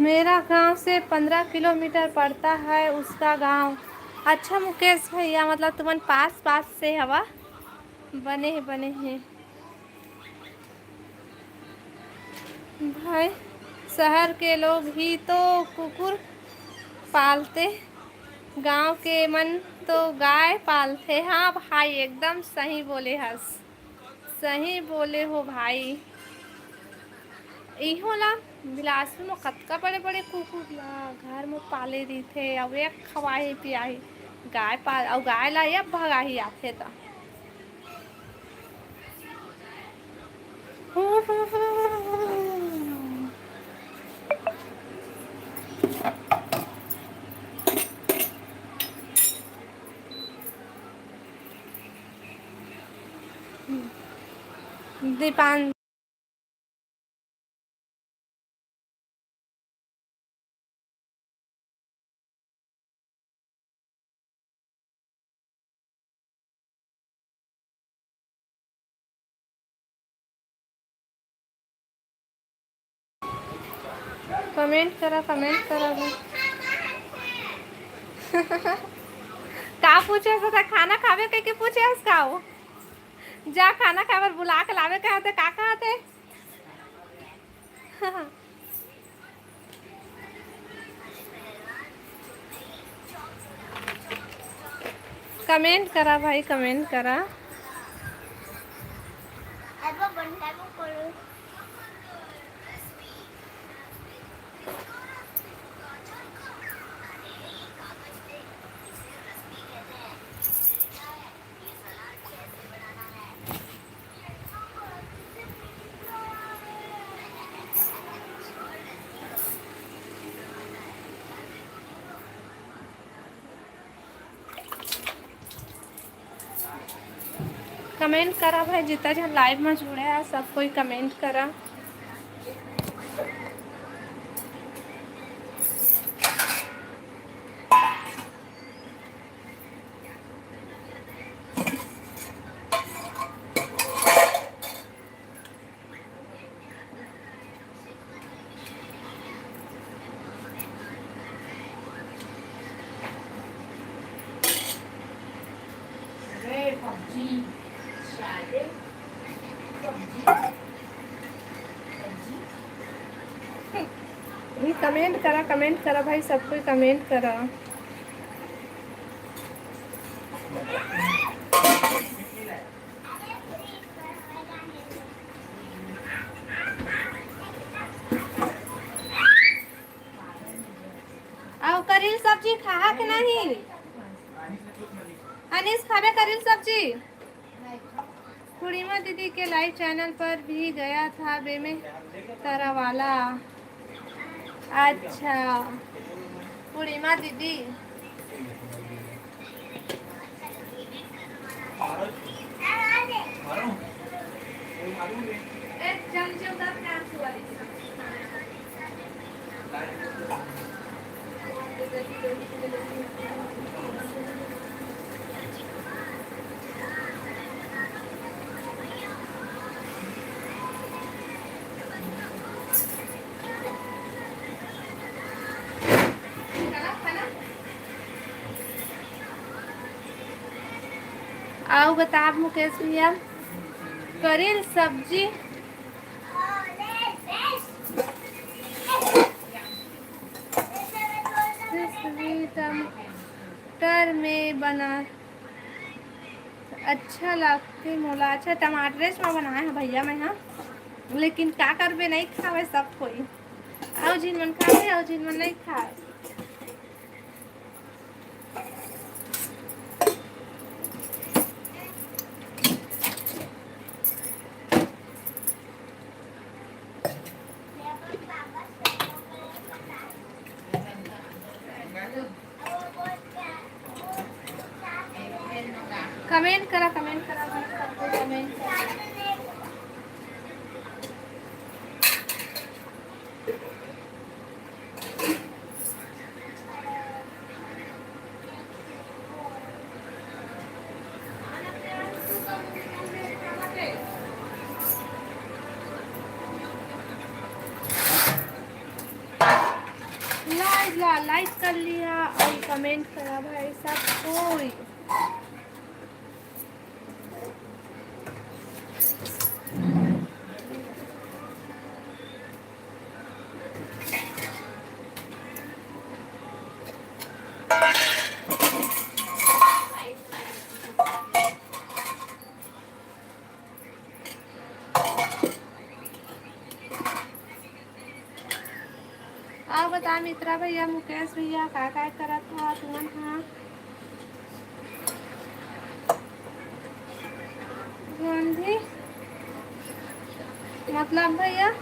मेरा गांव से पंद्रह किलोमीटर पड़ता है उसका गांव। अच्छा मुकेश भैया, मतलब तुमन पास पास से हवा। बने हे, बने हे। भाई, शहर के लोग ही तो कुकुर पालते, गांव के मन तो गाय पालते। हाँ भाई, एकदम सही बोले हस, सही बोले हो भाई। इहो ला बिलासपुर म कतका बड़े-बड़े कुकुर ला घर म पाले रहिथे, अउ एक खवाही पियाही, गाय पाल, अउ गाय ला एक भगाही आथे त। दीपान कमेंट करा, कमेंट करा भी। का पूछे हस त खाना खाबे कहिके पूछे हस का वो? जा खाना खाए बर बुला के लावे कहे त का कहत हे? कमेंट करा भाई, कमेंट करा। कमेंट करा भाई, जितना झन लाइव में जुड़े हैं, सब कोई कमेंट करा। भी comment करा, comment करा भाई, सब कोई comment करा। अउ करेल सब्जी खाहा के नहीं? अनिस, खाबे करेल सब्जी? पूर्णिमा दीदी के live channel पर भी गया था बेमे तरावाला। अच्छा, पूर्णिमा दीदी। अउ बताब मुकेश भैया, करेल सब्जी टमाटर में बना अच्छा लगथे मोला। अच्छा, टमाटरेच में बनाए ह भैया मैं ह, लेकिन का करबे, नहीं खावे सब कोई। अउ झिन मन खावे, अउ झिन मन नहीं खावे। Comment करा, comment करा भाई, सबको comment करा। Live ला like कर लिया अउ comment करा भाई सब कोई। अउ बता मित्रा भैया, मुकेश भैया, का का करत हा तुमन हा? गांधी मतलब भैया,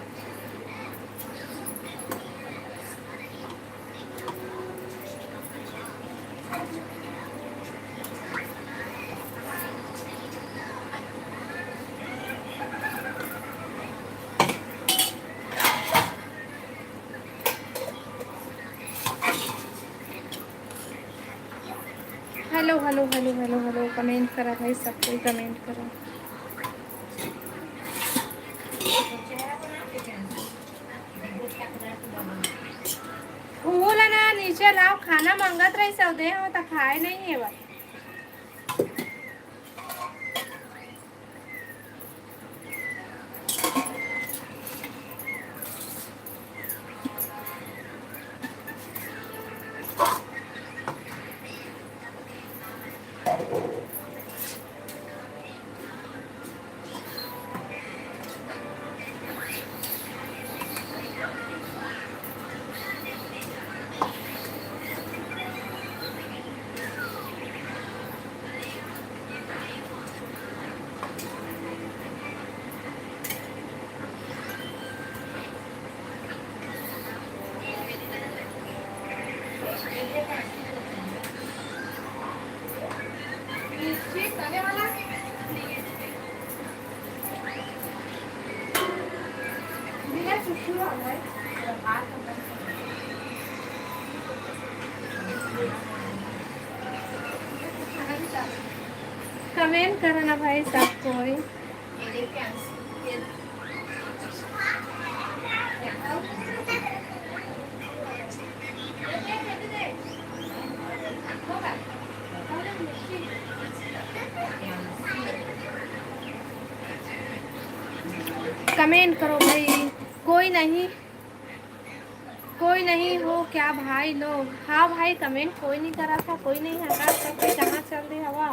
hello hello hello hello hello, comment करा भाई, सब कोई comment करा। ओला ना नीचे लाओ, खाना मांगत रही सौदे हो त खाए नहीं है बा। Comment करो ना भाई सब कोई। Comment करो भाई, कोई नहीं। कोई नहीं हो क्या भाई लोग? हाँ भाई, कमेंट कोई नहीं करा था, कोई नहीं हटा, सब कोई कहाँ चल दे हवा?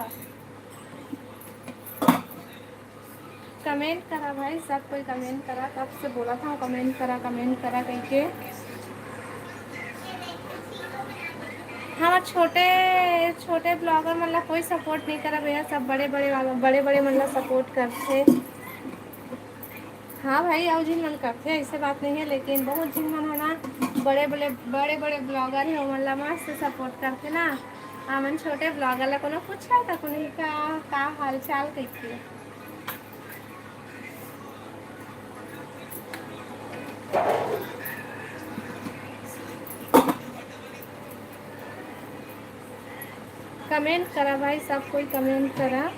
कमेंट करा भाई, सब कोई कमेंट करा, कब से बोला था कमेंट करा, कमेंट करा कह के। हाँ, छोटे छोटे ब्लॉगर मन ला कोई सपोर्ट नहीं करा भैया, सब बड़े बड़े वाला, बड़े बड़े मन ला सपोर्ट करथे। हाँ भाई, अउ झिन मन करथे, ऐसे बात नहीं है, लेकिन बहुत झिन मन है ना, बड़े बड़े बड़े बड़े ब्लॉगर है, ओमन ला मस्त सपोर्ट करथे ना। हमन छोटे ब्लॉगर ला कोनो पूछा था, कोनो का, का हाल चाल कहिके। कमेंट करा भाई, सब कोई कमेंट करा।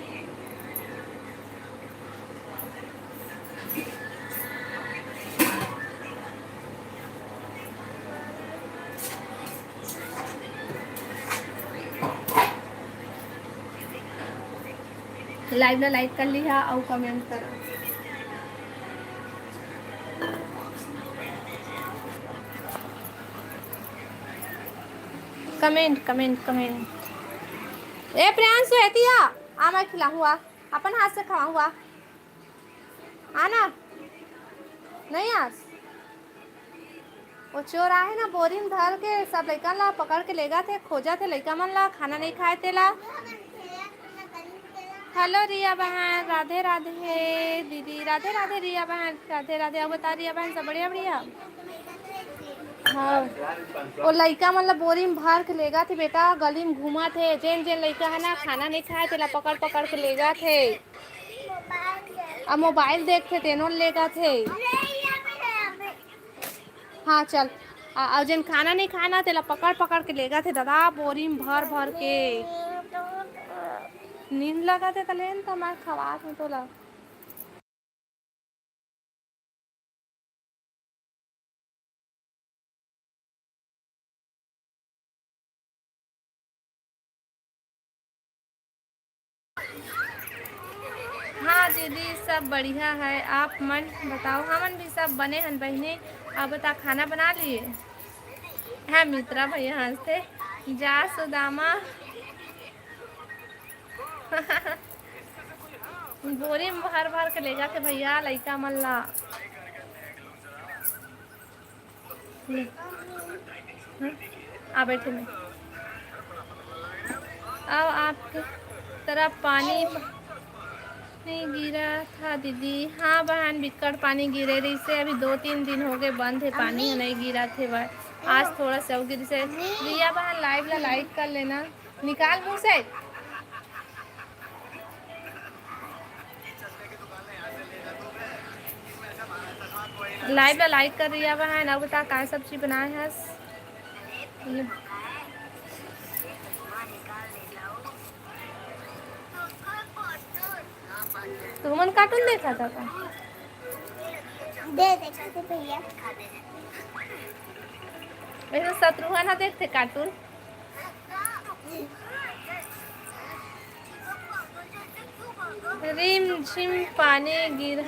लाइव ला लाइक कर लिहा अउ कमेंट करा। Comment, comment, comment. ए प्रियांशु, एती आ, आ मैं खिलाहूँ, आ। अपन हाथ से खवाहूँ, आ। आना। नहीं आस। वो चोर आहे ना, बोरी में धर के सब लइका ला पकड़ के लेगा थे, खोजा थे लइका मन ला, खाना नहीं खाए तेला। हेलो रिया बहन, राधे राधे दीदी, राधे राधे रिया बहन, राधे राधे। अब बता रिया बहन, सब बढ़िया बढ़िया? हाँ, वो लइका मन ला बोरी में भर के लेगा थे बेटा, गली में घूमा थे, जेन जेन लइका है ना खाना नहीं खाए तेला पकड़ पकड़ के लेगा थे। अब मोबाइल देखथे तेनो लेगा थे। हाँ चल। आ, अउ जेन खाना नहीं खाए ना तेला पकड़ पकड़ के लेगा थे दादा, बोरी में भर भर के। नींद लगा थे त लेन त मैं खवात हूँ तोला। हाँ दीदी, सब बढ़िया है, आप मन बताओ। हमन भी सब बने हन बहिनी। अब बता, खाना बना लिए? हाँ मित्रा भैया हंसते, जा सुदामा। बोरी में भर भर के लेगा थे भैया लइका मन ला। ले। हाँ? आ बैठे मैं। अब आपके तरफ पानी नहीं गिरा था दीदी? हाँ बहन, बिक्कट पानी गिरे रहिसे, अभी दो तीन दिन हो गए बंद है, पानी नहीं गिरा थे भाई। आज थोड़ा सा गिर से। रिया बहन, लाइव ला लाइक कर लेना, निकाल मुंह से। लाइव ला लाइक कर रिया बहन, अउ बता काय सब्जी बनाए हस? तुमन कार्टून देखा था का? दे देखा थे भैया। वैसे शत्रुघ्न ना देखते कार्टून। रिम झिम पानी गिर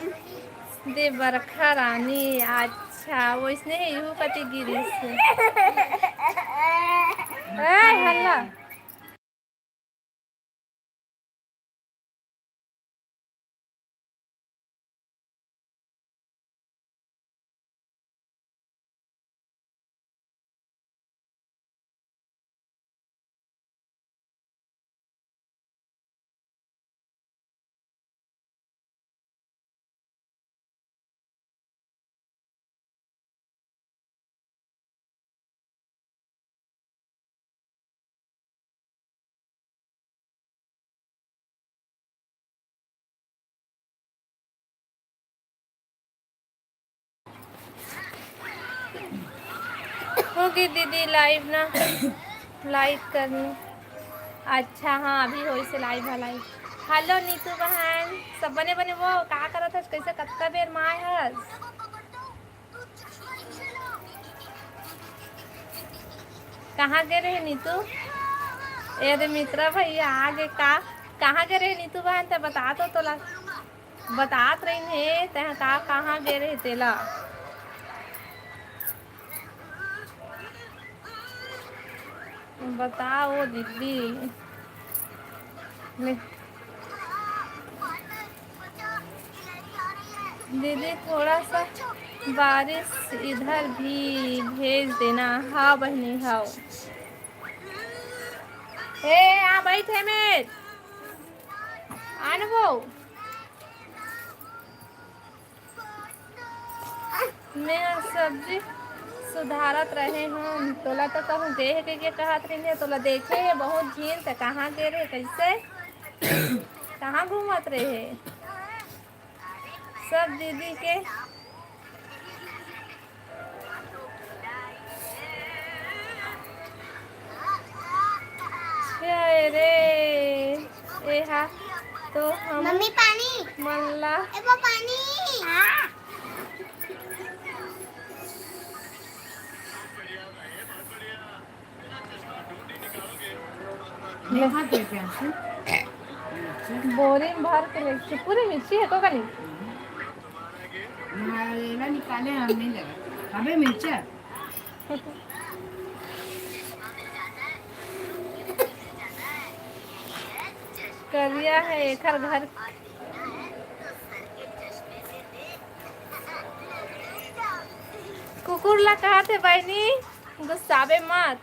दे बरखा रानी। अच्छा, वैसने है, इहू कति गिरिस हे। ए, हल्ला। होगे दीदी, लाइव ना, लाइक करनी। अच्छा, हाँ, अभी होइसे लाइव है, लाइव। हेलो नीतू बहन, सब बने बने वो का करत हस, कैसे कतका बेर मा आय हस? कहाँ गे रहे नीतू? ए दे मित्रा भैया आ गे का? कहाँ गे रहे नीतू बहन? ते बता तो तोला। बतात रहिन हे, तैं का कहाँ गे रहे तेला? बताओ दीदी। ले। दीदी, थोड़ा सा बारिश इधर भी भेज देना। हाँ बहनी, हाँ। ए, आ बैठे में। आनबो। मैं सब्जी सुधारत रहे हूँ। तोला तो कहूँ देख के, के कहत रही, तोला देखे है बहुत झीन से। कहाँ गे रहे, कैसे, कहाँ घूमत रहे? सब दीदी के। अरे, एहा तो हम मम्मी, पानी। मन ला ए, वो पानी। हाँ। बोरी में भर के ले, पूरी मिर्ची है को कनी? हाँ, ये ना निकाले, हम नहीं लगा। अबे मिर्चा। करिया है एखर घर। कुकुर ला कहत हे बहिनी, गुस्साबे मत।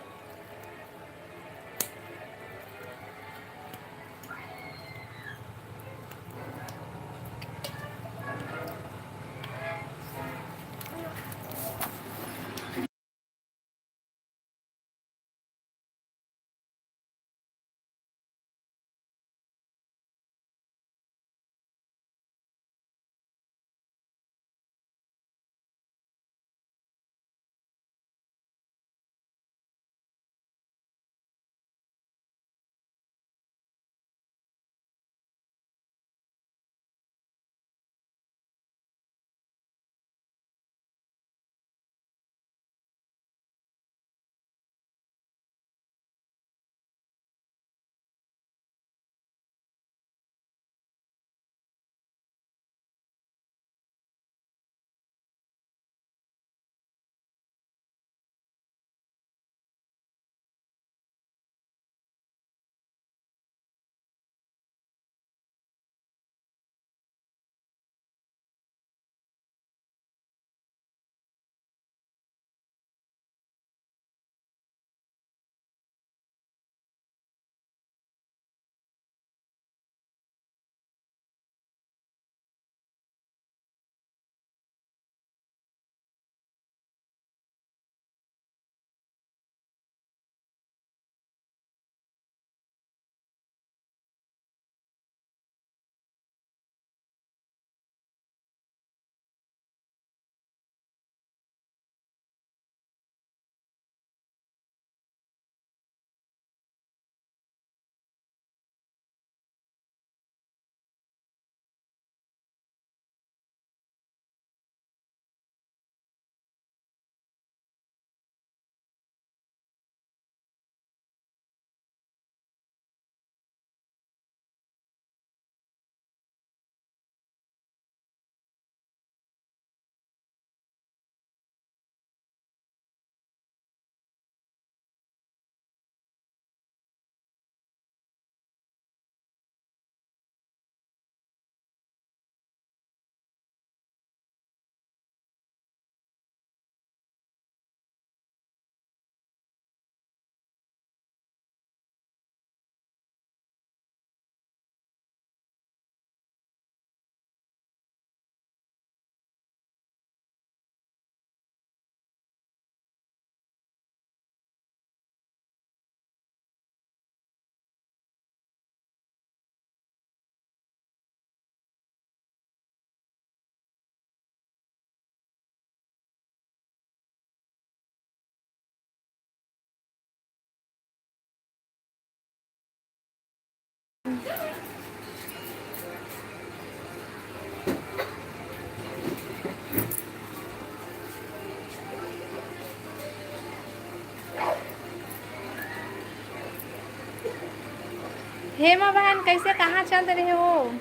हेमा बहन, कैसे, कहाँ चल रहे हो?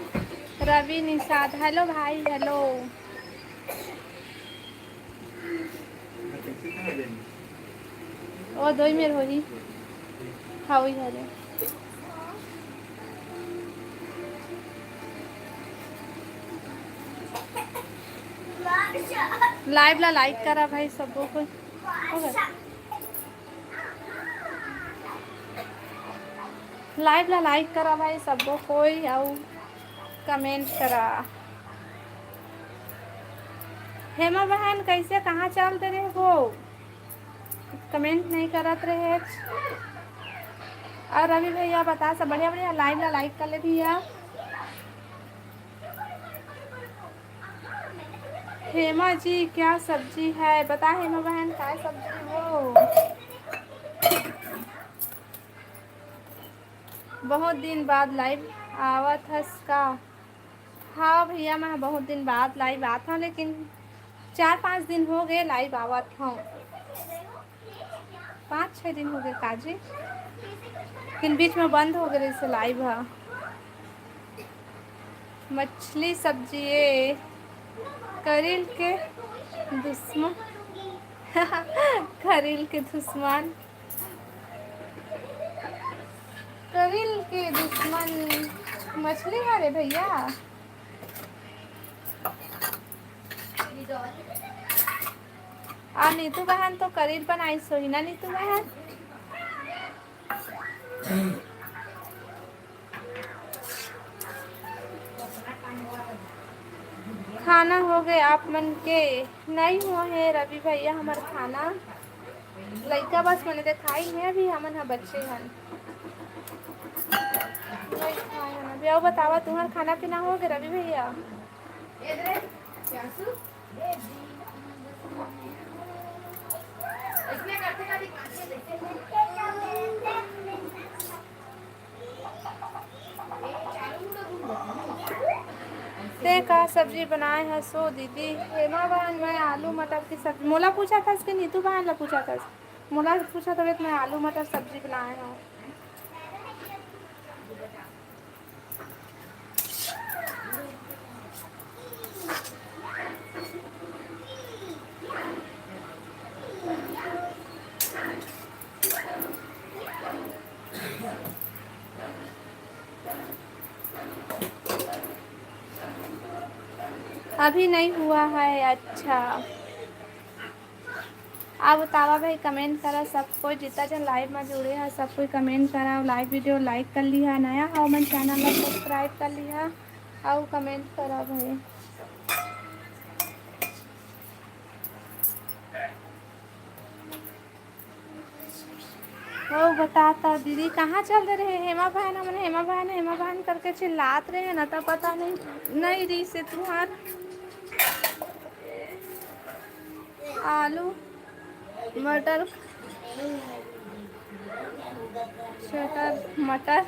रवि निषाद, हेलो भाई, हेलो। ओ, दोई मेर होही। हाँ, वही वाले। Live ला like करा भाई सबो कोई। Live ला like करा भाई सबो कोई, अउ comment करा। हेमा बहन, कैसे, कहाँ चल दे रहे हो? Comment नहीं करत रहे। और रवि भैया बता, सब बढ़िया बढ़िया, live ला like कर ले भैया। हेमा जी, क्या सब्जी है? बता हेमा बहन, काय सब्जी हो? बहुत दिन बाद live आवत हस का? हाँ भैया, मैं बहुत दिन बाद live आत हूँ, लेकिन चार पाँच दिन हो गए live आवत हूँ। पाँच छः दिन हो गए काजी, लेकिन बीच में बंद हो गए से live ह। मछली सब्जी ये करील के दुश्मन। करील के दुश्मन, करील के दुश्मन मछली हरे भैया। आ नीतू बहन तो करील बनाई सोही ना नीतू बहन। खाना हो गए आप मन के? नहीं हुआ है रवि भैया हमार खाना, लइका बस मने देखाई है, अभी हमन ह बच्चे हन। नहीं खाए हन अभी। अउ बतावा, तुम्हार खाना पीना हो गए रवि भैया? ते का सब्जी बनाए हसो दीदी? हेमा बहन, मैं आलू मटर की सब्जी। मोला पूछा था कि नीतू बहन ला पूछा था? मोला पूछा था, मैं आलू मटर सब्जी बनाए हूँ। अभी नहीं हुआ है। अच्छा, आप बतावा भाई, comment करा सब कोई, जितना जन live में जुड़े हैं सब कोई comment करा, और live video like कर लिहा, नया हो मन channel ला subscribe कर लिहा, और comment करा भाई। हो बताता दीदी, कहाँ चल दे रहे हेमा बहन? हमन हेमा बहन, हेमा बहन करके चिल्लात रहे ना, तब पता नहीं, नहीं रही से तुहार आलू मटर, चटर मटर।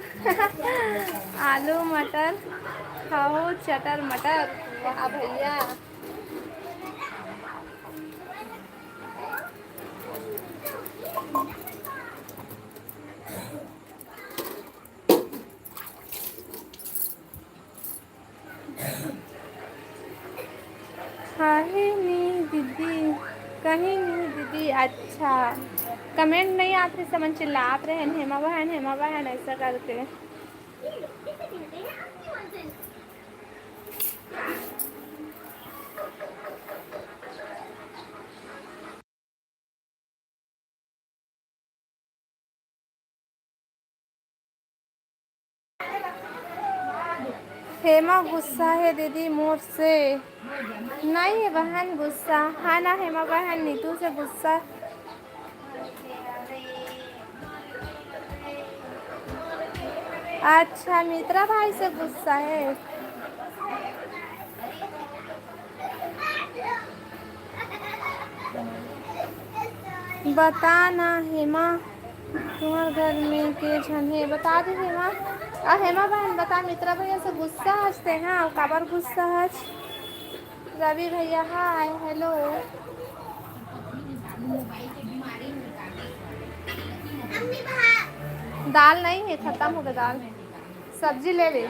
आलू मटर खाओ, चटर मटर। वाह भैया। कहीं नहीं दीदी, कहीं नहीं दीदी। अच्छा, comment नहीं आते, समझ चिल्लात रहे, "हेमा बहन, हेमा बहन", ऐसा करके। हेमा गुस्सा हे दीदी मोर से। नहीं हे बहन गुस्सा, है ना हेमा बहन, नीतू से गुस्सा। अच्छा, मित्रा भाई से गुस्सा है। बता ना हेमा, तुम्हार घर में के झन हे? बता दे हेमा। आ हेमा बहन, बता, मित्रा भैया से गुस्सा हस ते, हाँ, काबर गुस्सा हस? रवि भैया, हाय, हेलो। दाल नहीं है, खत्म हो गया दाल। सब्जी ले ले।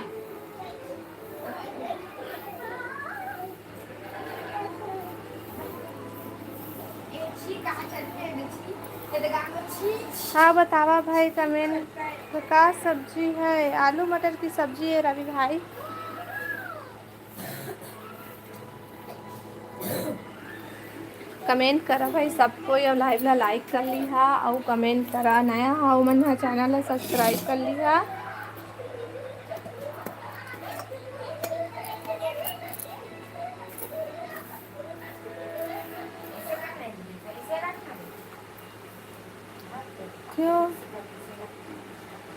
हाँ, बतावा भाई, कमेंट, का सब्जी है? आलू मटर की सब्जी है रवि भाई। कमेंट करा भाई सब कोई, अउ लाइव ला लाइक कर लिहा, अउ कमेंट करा, नया हा ओमन हा चैनल ला सब्सक्राइब कर लिहा। क्यों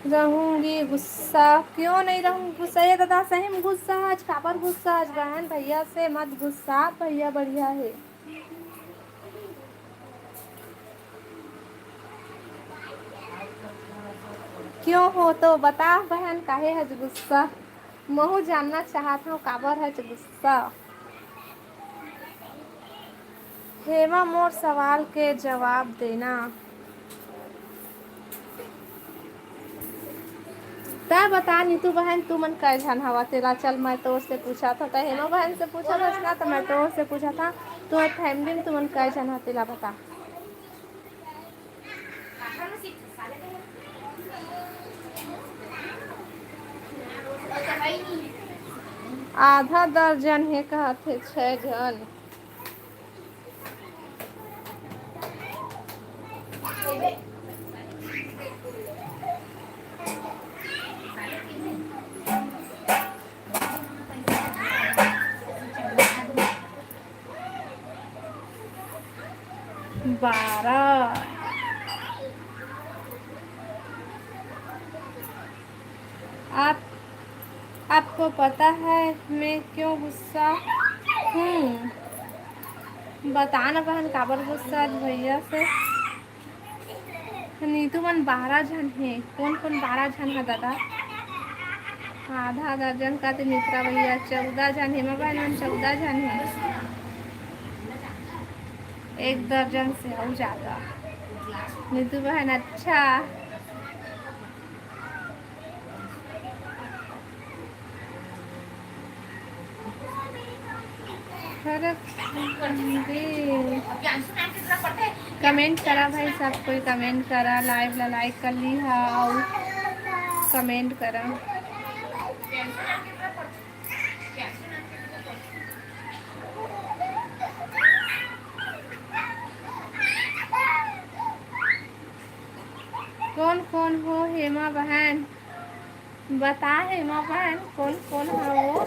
रहूंगी गुस्सा? क्यों नहीं रहूंगी गुस्सा? ये दादा सही में गुस्सा आज, काबर गुस्सा आज बहन? भैया से मत गुस्सा, भैया बढ़िया है। क्यों हो तो बता बहन, काहे हज गुस्सा? महू जानना चाहत हूँ काबर हज गुस्सा। हेमा, मोर सवाल के जवाब देना। तै बता नीतू बहन, तू मन कै झन हवा तेला? चल, मैं तोर से पूछा था, तै हेमा बहन से पूछा था ना, तो मैं तोर से पूछा था, तुम्हारे फैमिली में तुमन कै झन हा तेला बता। आधा दर्जन हे कहत हे, छह झन। बारह। आप, आपको पता है मैं क्यों गुस्सा हूँ? बता ना बहन, काबर गुस्सा आज भैया से? नीतू मन बारह झन हे। कोन कोन बारह झन हे दादा? आधा दर्जन का तो मित्रा भैया, चौदह झन हे। हेमा बहन मन चौदह झन हे। एक दर्जन से अउ ज्यादा। नीतू बहन, अच्छा। कमेंट करा भाई, सब कोई कमेंट करा, लाइव ला लाइक कर लिहा अउ कमेंट करा। कोन कोन हो हेमा बहन? बता हेमा बहन, कोन कोन हो वो?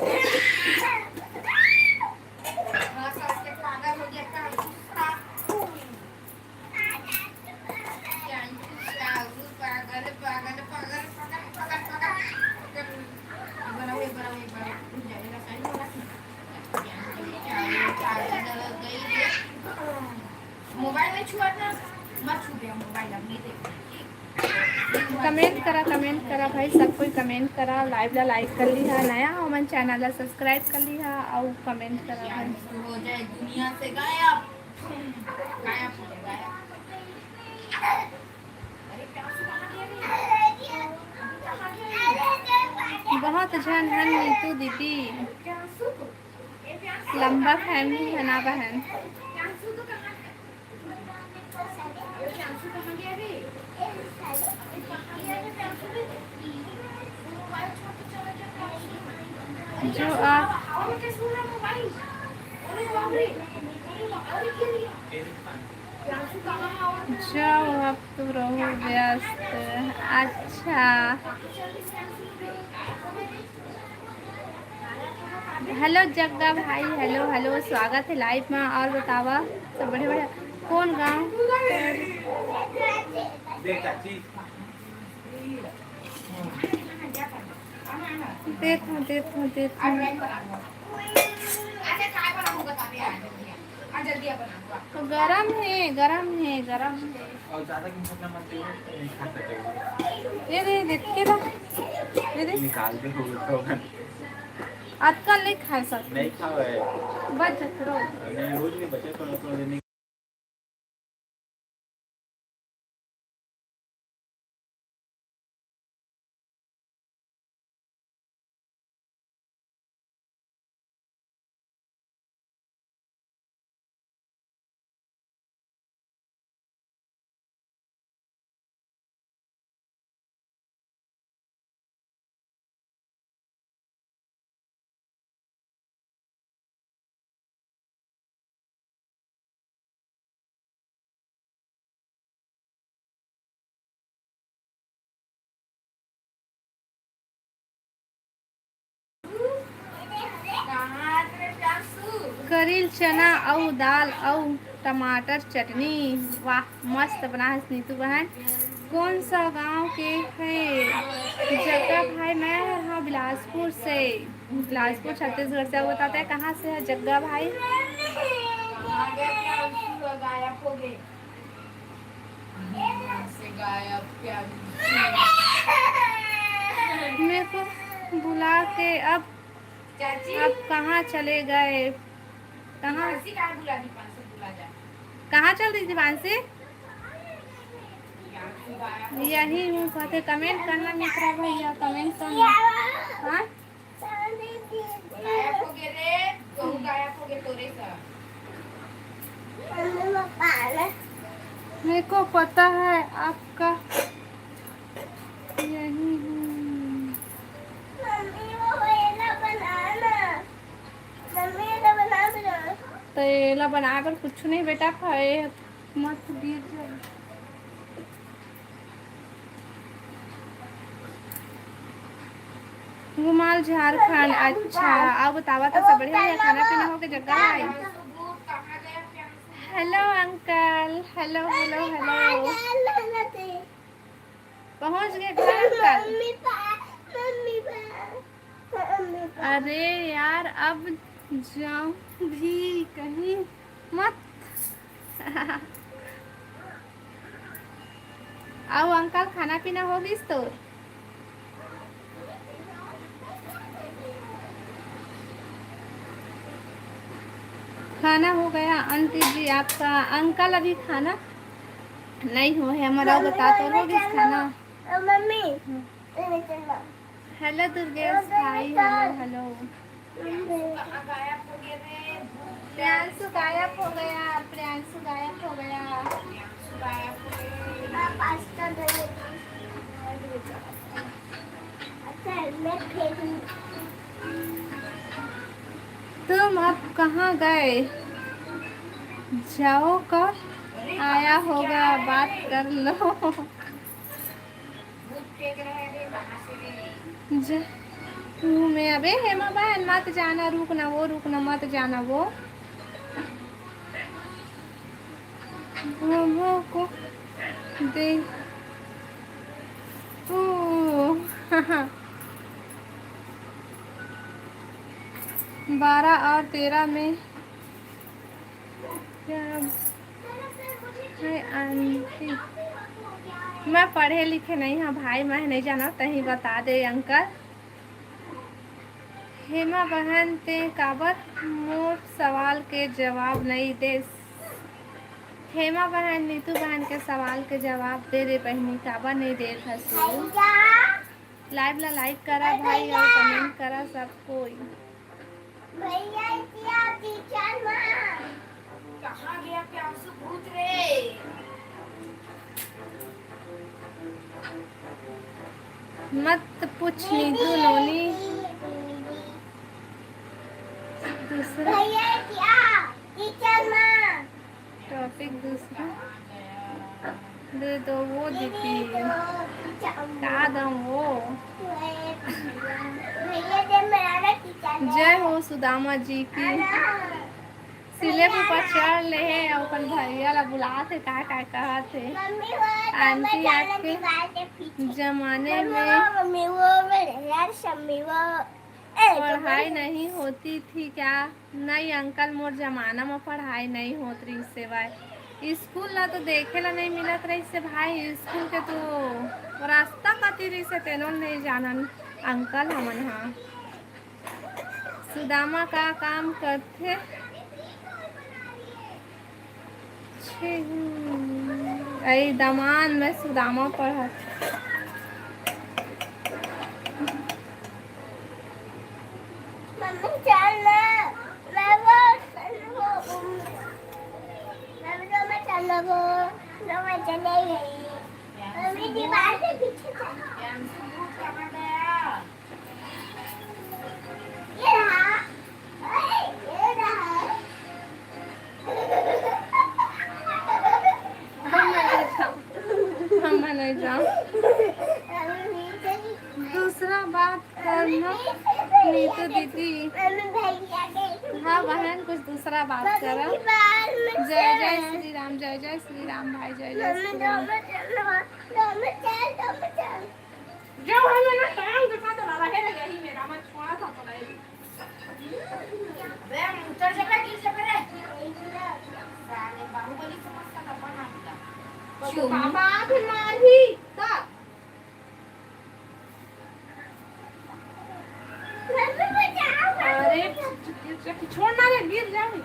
मोबाइल में छुआ था, मत छू दे मोबाइल, अब नहीं देखना। कमेंट करा, कमेंट करा भाई, सब कोई कमेंट करा, लाइव ला लाइक कर लिहा, नया हो मन चैनल ला सब्सक्राइब कर लिहा अउ कमेंट करा भाई। हो जाए दुनिया से गायब, गायब हो जाए, गायब। अरे प्यासू कहाँ गया रे? बहुत झन हन नीतू दीदी, लंबा फैमिली है ना बहन। जो आप जाओ, अब तो रहो व्यस्त। अच्छा, हेलो जग्गा भाई, हेलो हेलो, स्वागत है लाइव में। और बतावा, सब बढ़िया बढ़िया। कौन गाँव? देखो देखो देखो, तो गरम है, गरम है, गरम है। और ज्यादा की घटना मत दे, नहीं खा सकेगा। ये दे, देख के ला। ये दे। निकाल दे वो तो। आजकल नहीं खा सकते। नहीं खावे। बच करो। नहीं, रोज नहीं बचे, थोड़ा थोड़ा दिन। करील चना अउ दाल अउ टमाटर चटनी। वाह, मस्त बनाहस नीतू बहन। कौन सा गांव के है? जग्गा भाई, मैं हर हाँ बिलासपुर से। बिलासपुर, छत्तीसगढ़ से। बताते हैं कहाँ से है जग्गा भाई? मेरे को बुला के अब, अब कहाँ चले गए? कहाँ, कहाँ चल दी दीपांशी? यही हूँ कहते। कमेंट करना मित्रा भैया, कमेंट करना। हाँ, गायब हो गए रे, गहूं गायब हो गए तोरे सब। मेरे को पता है आपका यही हूँ। मम्मी, वो एला बनाना। मम्मी, एला बना दे। तो एला बनाए बर कुछ नहीं बेटा, खाए मत गिर जाए। रूमाल झारखंड। अच्छा, अब बतावा तो सब बढ़िया है, खाना पीना हो के जगह है। Hello uncle, hello, hello, hello. पहुंच गए घर अंकल। अरे यार, अब जाऊं भी कहीं मत। अउ अंकल, खाना पीना हो गिस तोर? खाना हो गया आंटी जी आपका? अंकल, अभी खाना नहीं हो है हमारा, बता तो हो गिस खाना? मम्मी, हेलो दुर्गेश भाई, हेलो, हेलो। प्रियांशु गायब हो गया, प्रियांशु गायब हो गया। तुम अब कहाँ गए? जाओ, कब आया होगा, बात कर लो। जा, तू में अबे हेमा बहन, मत जाना, रुक ना वो, रुक ना, मत जाना वो। वो, वो को दे। ओ, बारह और तेरह में क्या है आंटी? मैं पढ़े लिखे नहीं हाँ भाई, मैं नहीं जाना, तही बता दे अंकल। हेमा बहन, ते काबर मोर सवाल के जवाब नहीं देस? हेमा बहन, नीतू बहन के सवाल के जवाब दे दे बहिनी, काबर नहीं देत हस? लाइव ला लाइक करा भाई और कमेंट करा सब कोई। भैया, क्या टीचर माँ? कहाँ गया प्रियांशु भूत रे? मत पूछ नीतू नोनी। दूसरा भैया, क्या टीचर माँ? टॉपिक दूसरा दे दो वो दीदी। का दम वो? जय हो सुदामा जी की। सिलेब ऊपर चढ़ ले हे, अपन भैया ला बुलात हे, का का कहत हे। आंटी, आपके जमाने में पढ़ाई नहीं होती थी क्या? नहीं अंकल, मोर जमाना म पढ़ाई नइ होत रहिस हे भाई। स्कूल ला तो देखे ला नइ मिलत रहिस हे भाई। स्कूल के तो रास्ता कति रहिस हे, तेनो ल नइ जानन अंकल हमन ह। सुदामा का काम करथे? अई दमान में सुदामा पढ़त। मम्मी, चल ना, मैं वो चल वो, मम्मी, तो मैं चल वो, तो मैं चले गई। मम्मी, दीवार के पीछे चल। ये रहा। अरे, ये रहा। हम नहीं जाओ। हम नहीं जाओ। दूसरा बात करना, नीतू दीदी। हाँ बहन, कुछ दूसरा बात करो। जय जय श्री राम, जय जय श्री राम भाई, जय जय श्री राम। जो है मेरा टांग दिखा तो रहा है, यही मेरा, मैं छोड़ा था तो नहीं। बे, उतर जा बे, गिर जा बे रे। साले बाहुबली समझता था बना दिया। चुप। पापा फिर मार ही, तब। अरे, छोड़ ना रे, गिर जाएंगे।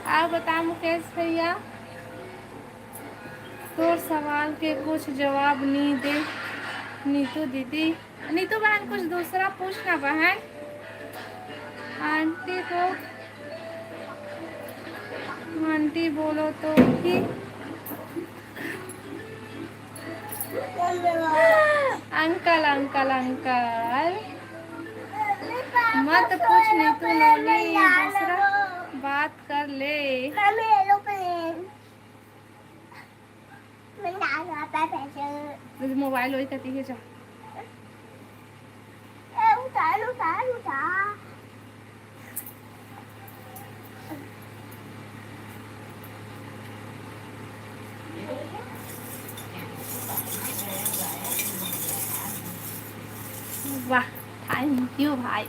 आप बता मुकेश भैया, तोर सवाल के कुछ जवाब नी दे नीतू दीदी। नीतू बहन, कुछ दूसरा पूछ ना बहन। आंटी को, आंटी बोलो तो कि अंकल, अंकल, अंकल, मत पूछ नीतू, नोनी, दूसरा बात कर ले। मोबाइल वही कती है, जा। ए, उतार, उतार, उतार। वाह, थैंक यू भाई।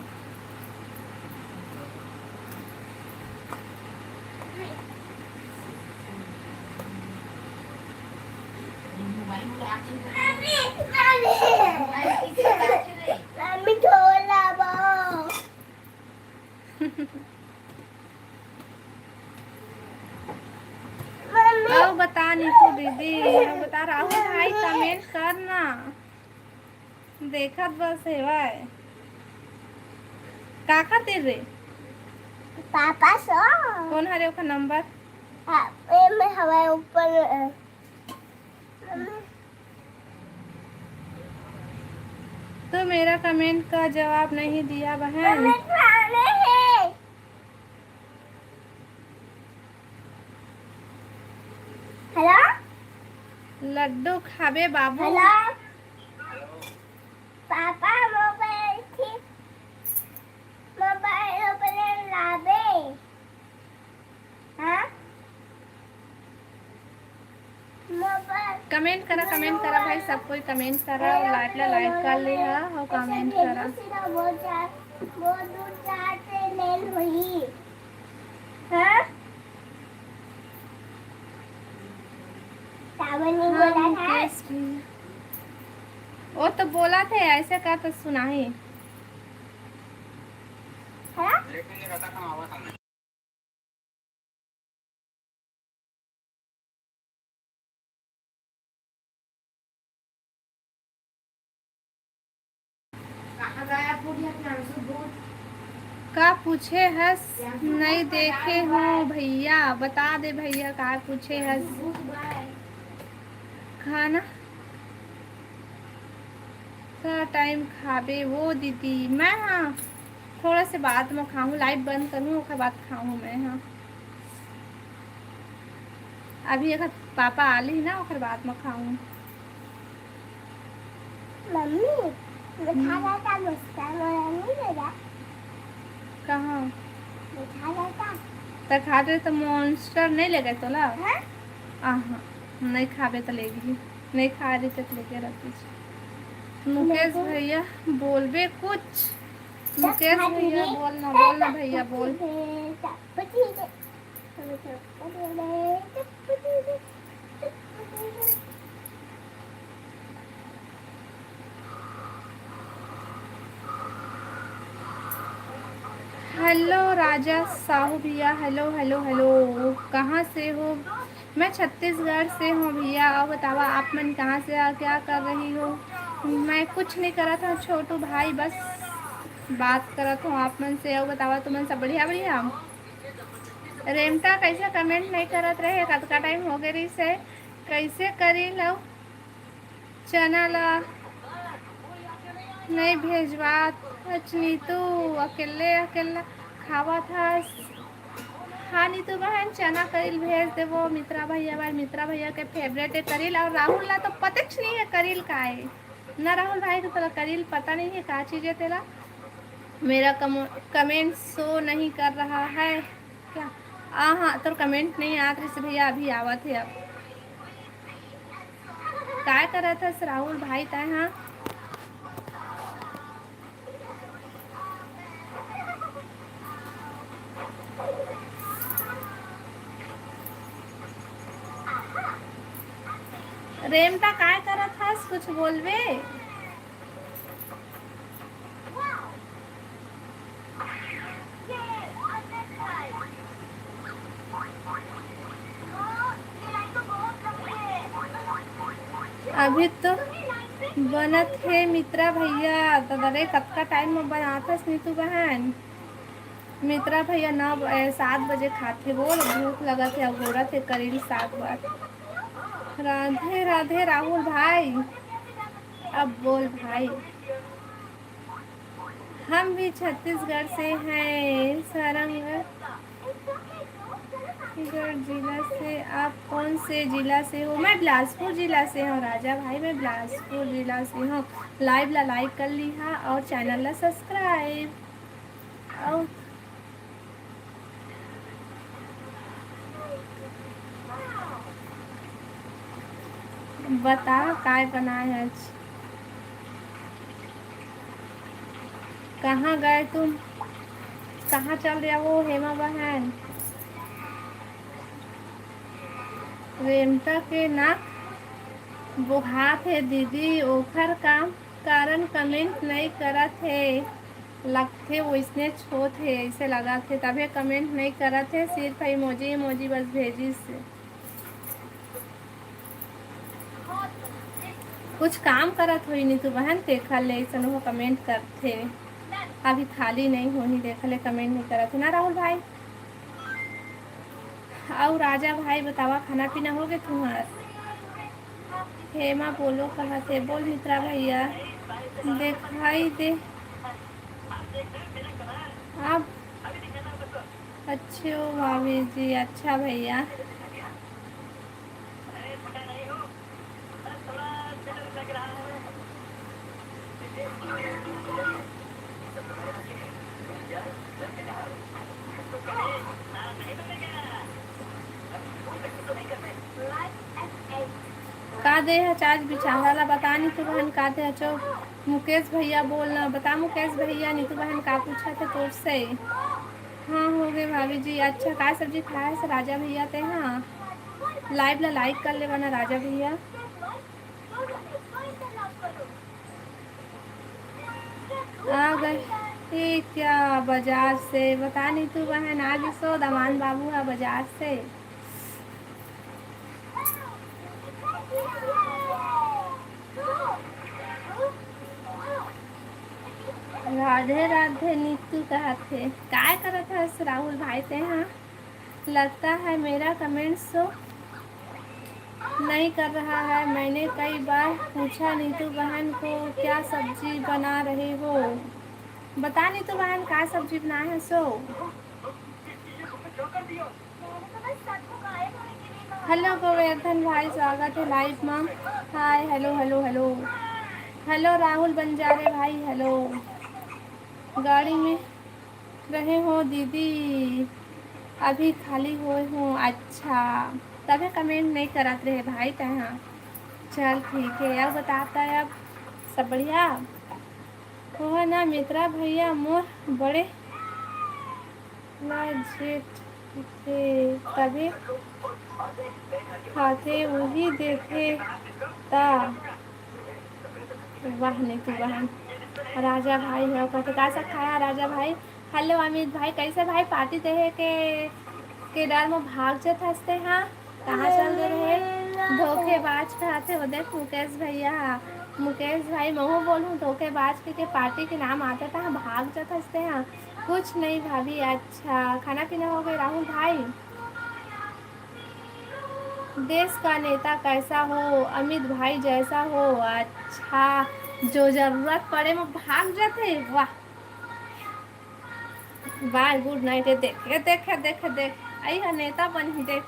अउ बता नीतू दीदी, अउ बता राहुल भाई, कमेंट करना। देखत बस हेवय। काकर तीर रे? पापा सो। कोन हरे ओखर नंबर? हाँ, ए में हवय ऊपर, अ, तो मेरा कमेंट का जवाब नहीं दिया बहन। कमेंट में आने हैं। हेलो? लड्डू खाबे बाबू। हेलो? पापा मोबाइल थी, मोबाइल ओपन लाबे। हाँ? मोबाइल। कमेंट करा, कमेंट करा भाई, सब कोई कमेंट करा, लाइक ला लाइक कर ले हा, और कमेंट करा। सीधा बहुत जा, बहुत दूर जाते लेल होई। हाँ? सावन नहीं हाँ, बोला था। मुकेश भी। वो तो बोला थे, ऐसे का तो सुनाही। हाँ? का पूछे हस? नहीं देखे हो भैया, बता दे भैया, का पूछे हस? खाना का टाइम खाबे वो दीदी? मैं, हाँ, थोड़ा से बाद में खाऊँ, लाइव बंद करूँ, ओकर बाद खाऊँ मैं, हाँ। अभी एक पापा आली ना, ओकर बाद में खाऊँ। मम्मी, मिठा हम्म। रहता, मुस्कान वाला नहीं लेगा? कहाँ? मिठा रहता। त खाते तो मॉन्स्टर नहीं लेगा तोला? हाँ? आहा, नहीं खाबे तो लेगी, नहीं खा रही तो लेके रहती। मुकेश भैया बोलबे कुछ। मुकेश भैया बोलना, बोलना भैया बोल। हेलो राजा साहू भैया, हेलो हेलो हेलो, कहाँ से हो? मैं छत्तीसगढ़ से हूँ भैया। और बतावा, आप मन कहाँ से आ, क्या कर रही हो? मैं कुछ नहीं करत हूँ छोटू भाई, बस बात करत हूँ आप मन से। और बतावा, तुमन सब बढ़िया बढ़िया? रेमटा कैसे कमेंट नहीं करत रहे, कतका टाइम हो गए रही से, कैसे करी लव? चना ला नहीं भेजवात हच नीतू, अकेले अकेले खावत हस। हाँ नीतू बहन, चना करील भेज देबो मित्रा भैया बर। मित्रा भैया के फेवरेट है करील, और राहुल ला तो पतेच नहीं है करील का है ना। राहुल भाई के तोला करील पता नहीं है का चीज है तेला। मेरा कम-, कमेंट शो नहीं कर रहा है क्या? आ, हाँ, तोर कमेंट नहीं आत रहिस भैया, अभी आवत हे। अब काय करत हस राहुल भाई तैं हा? रेमटा, काय करत हस? कुछ बोलबे? अभी तो बनत हे मित्रा भैया। ददा रे, कतका टाइम म बनाथस नीतू बहन? मित्रा भैया, नौ ब-, ए, सात बजे खाथे। बोल, भूख लगत हे, अगोरत हे करील सात बार। राधे राधे राहुल भाई। अब बोल भाई। हम भी छत्तीसगढ़ से हैं, सारंगढ़ जिला से। आप कौन से जिला से हो? मैं बिलासपुर जिला से हूँ राजा भाई, मैं बिलासपुर जिला से हूँ। लाइव ला लाइक कर लिहा और चैनल ला सब्सक्राइब। और बता, काय बनाए हस? कहाँ गए तुम? कहाँ चल रहे हो हेमा बहन? रेमटा के नाक बोहात हे दीदी, ओखर काम कारण कमेंट नई करत हे। लगथे वइसनेच होत हे, अइसे लगत हे, तभे कमेंट नई करत हे, सिर्फ इमोजी, इमोजी बस भेजिस हे। कुछ काम करत होही नीतू बहन, तेखर ले अइसन वो कमेंट करथे। अभी खाली नई होही, तेखर ले कमेंट नई करत हे ना राहुल भाई। अउ राजा भाई, बतावा, खाना पीना होगे तुंहर? हेमा बोलो कहाँ से? बोल मित्रा भैया, दिखाई दे आप। अच्छे हो भाभी जी? अच्छा भैया। का दे ह चार्ज बिचारा ला? बता नीतू बहन, का दे ह चो? मुकेश भैया बोल ना, बता मुकेश भैया, नीतू बहन का पूछत हे तोर से? हाँ, हो गए भाभी जी। अच्छा, का सब्जी खाए हस राजा भैया ते? हाँ, लाइव ला लाइक कर लेवा ना राजा भैया। आ गए। ये क्या बाजार से? बता नीतू बहन, आ गिसो दमान बाबू हा बाजार से। राधे राधे नीतू कहत हे। काय करत हस राहुल भाई ते हा? लगता है मेरा कमेंट शो नहीं कर रहा है। मैंने कई बार पूछा नीतू बहन को, क्या सब्जी बना रहे हो? बता नीतू बहन, का सब्जी बनाए हसो? हेलो गोवर्धन भाई, स्वागत है लाइव में। Hi, hello, hello, hello. Hello Rahul Banjare भाई, हेलो। गाड़ी में रहे हो दीदी? अभी खाली होए हो? अच्छा, तबे कमेंट नहीं करत रहे भाई तैं हा। चल ठीक है, अब बताता है, अब सब बढ़िया? वो है ना मित्रा भैया, मोर बड़े ला जेठ थे, तबे खाथे, उही देथे ता। वाह नीतू बहन, राजा भाई हो कहते, का सब खाया राजा भाई? हेलो अमित भाई, कैसे भाई? पार्टी देहे के, के डर में भाग जत हसते, हाँ? कहाँ चल दे रहे? धोखेबाज कहते हो, देख मुकेश भैया, मुकेश भाई, महू बोलूँ धोखेबाज के, के पार्टी के नाम आता था, भाग जत हसते, हाँ? कुछ नहीं भाभी। अच्छा, खाना पीना हो गए राहुल भाई? देश का नेता कैसा हो, अमित भाई जैसा हो। अच्छा, जो जरूरत पड़े में भाग जाते। वाह, बाय गुड नाइट। ये देख, ये देख, ये देख, ये देख, आई है नेता बनी, देख,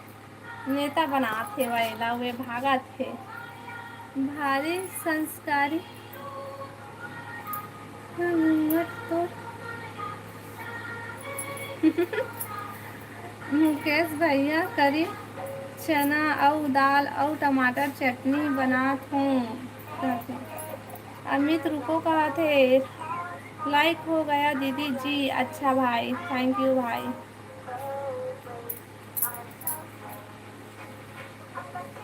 नेता बनात हे वाला, वे भागत हे। भारी संस्कारी। हम तो मुकेश भैया करी चना अउ दाल अउ टमाटर चटनी बनात हूँ। अमित रुको कहत हे, लाइक हो गया दीदी जी। अच्छा भाई, थैंक यू भाई।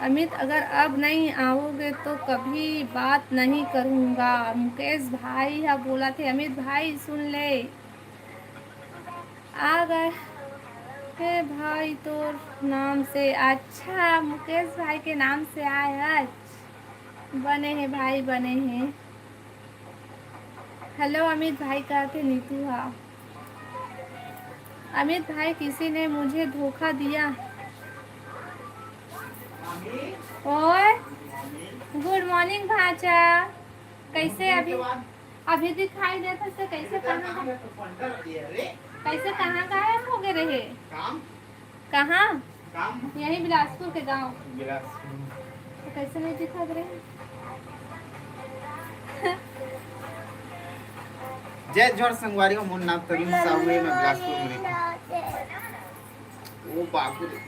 अमित, अगर अब नहीं आओगे तो कभी बात नहीं करूँगा। मुकेश भाई ह बोलत हे, अमित भाई सुन ले, आ गए हे भाई तोर नाम से। अच्छा, मुकेश भाई के नाम से आए आज। बने हे भाई, बने हे। हेलो अमित भाई, कहत हे नीतू हा। अमित भाई, किसी ने मुझे धोखा दिया। ओए, गुड मॉर्निंग भांचा, कैसे अभी, अभी दिखाई देत हस, कैसे, कहाँ, कैसे, कहाँ गायब हो गए रहे? काम? कहाँ? काम? यही बिलासपुर के गांव। बिलासपुर। तो कैसे नहीं दिखत रहे? जय जोहार संगवारी हो, मोर नाम तरुण साहू हे, मैं बिलासपुर में रहता हूँ। ओ बाबू रे।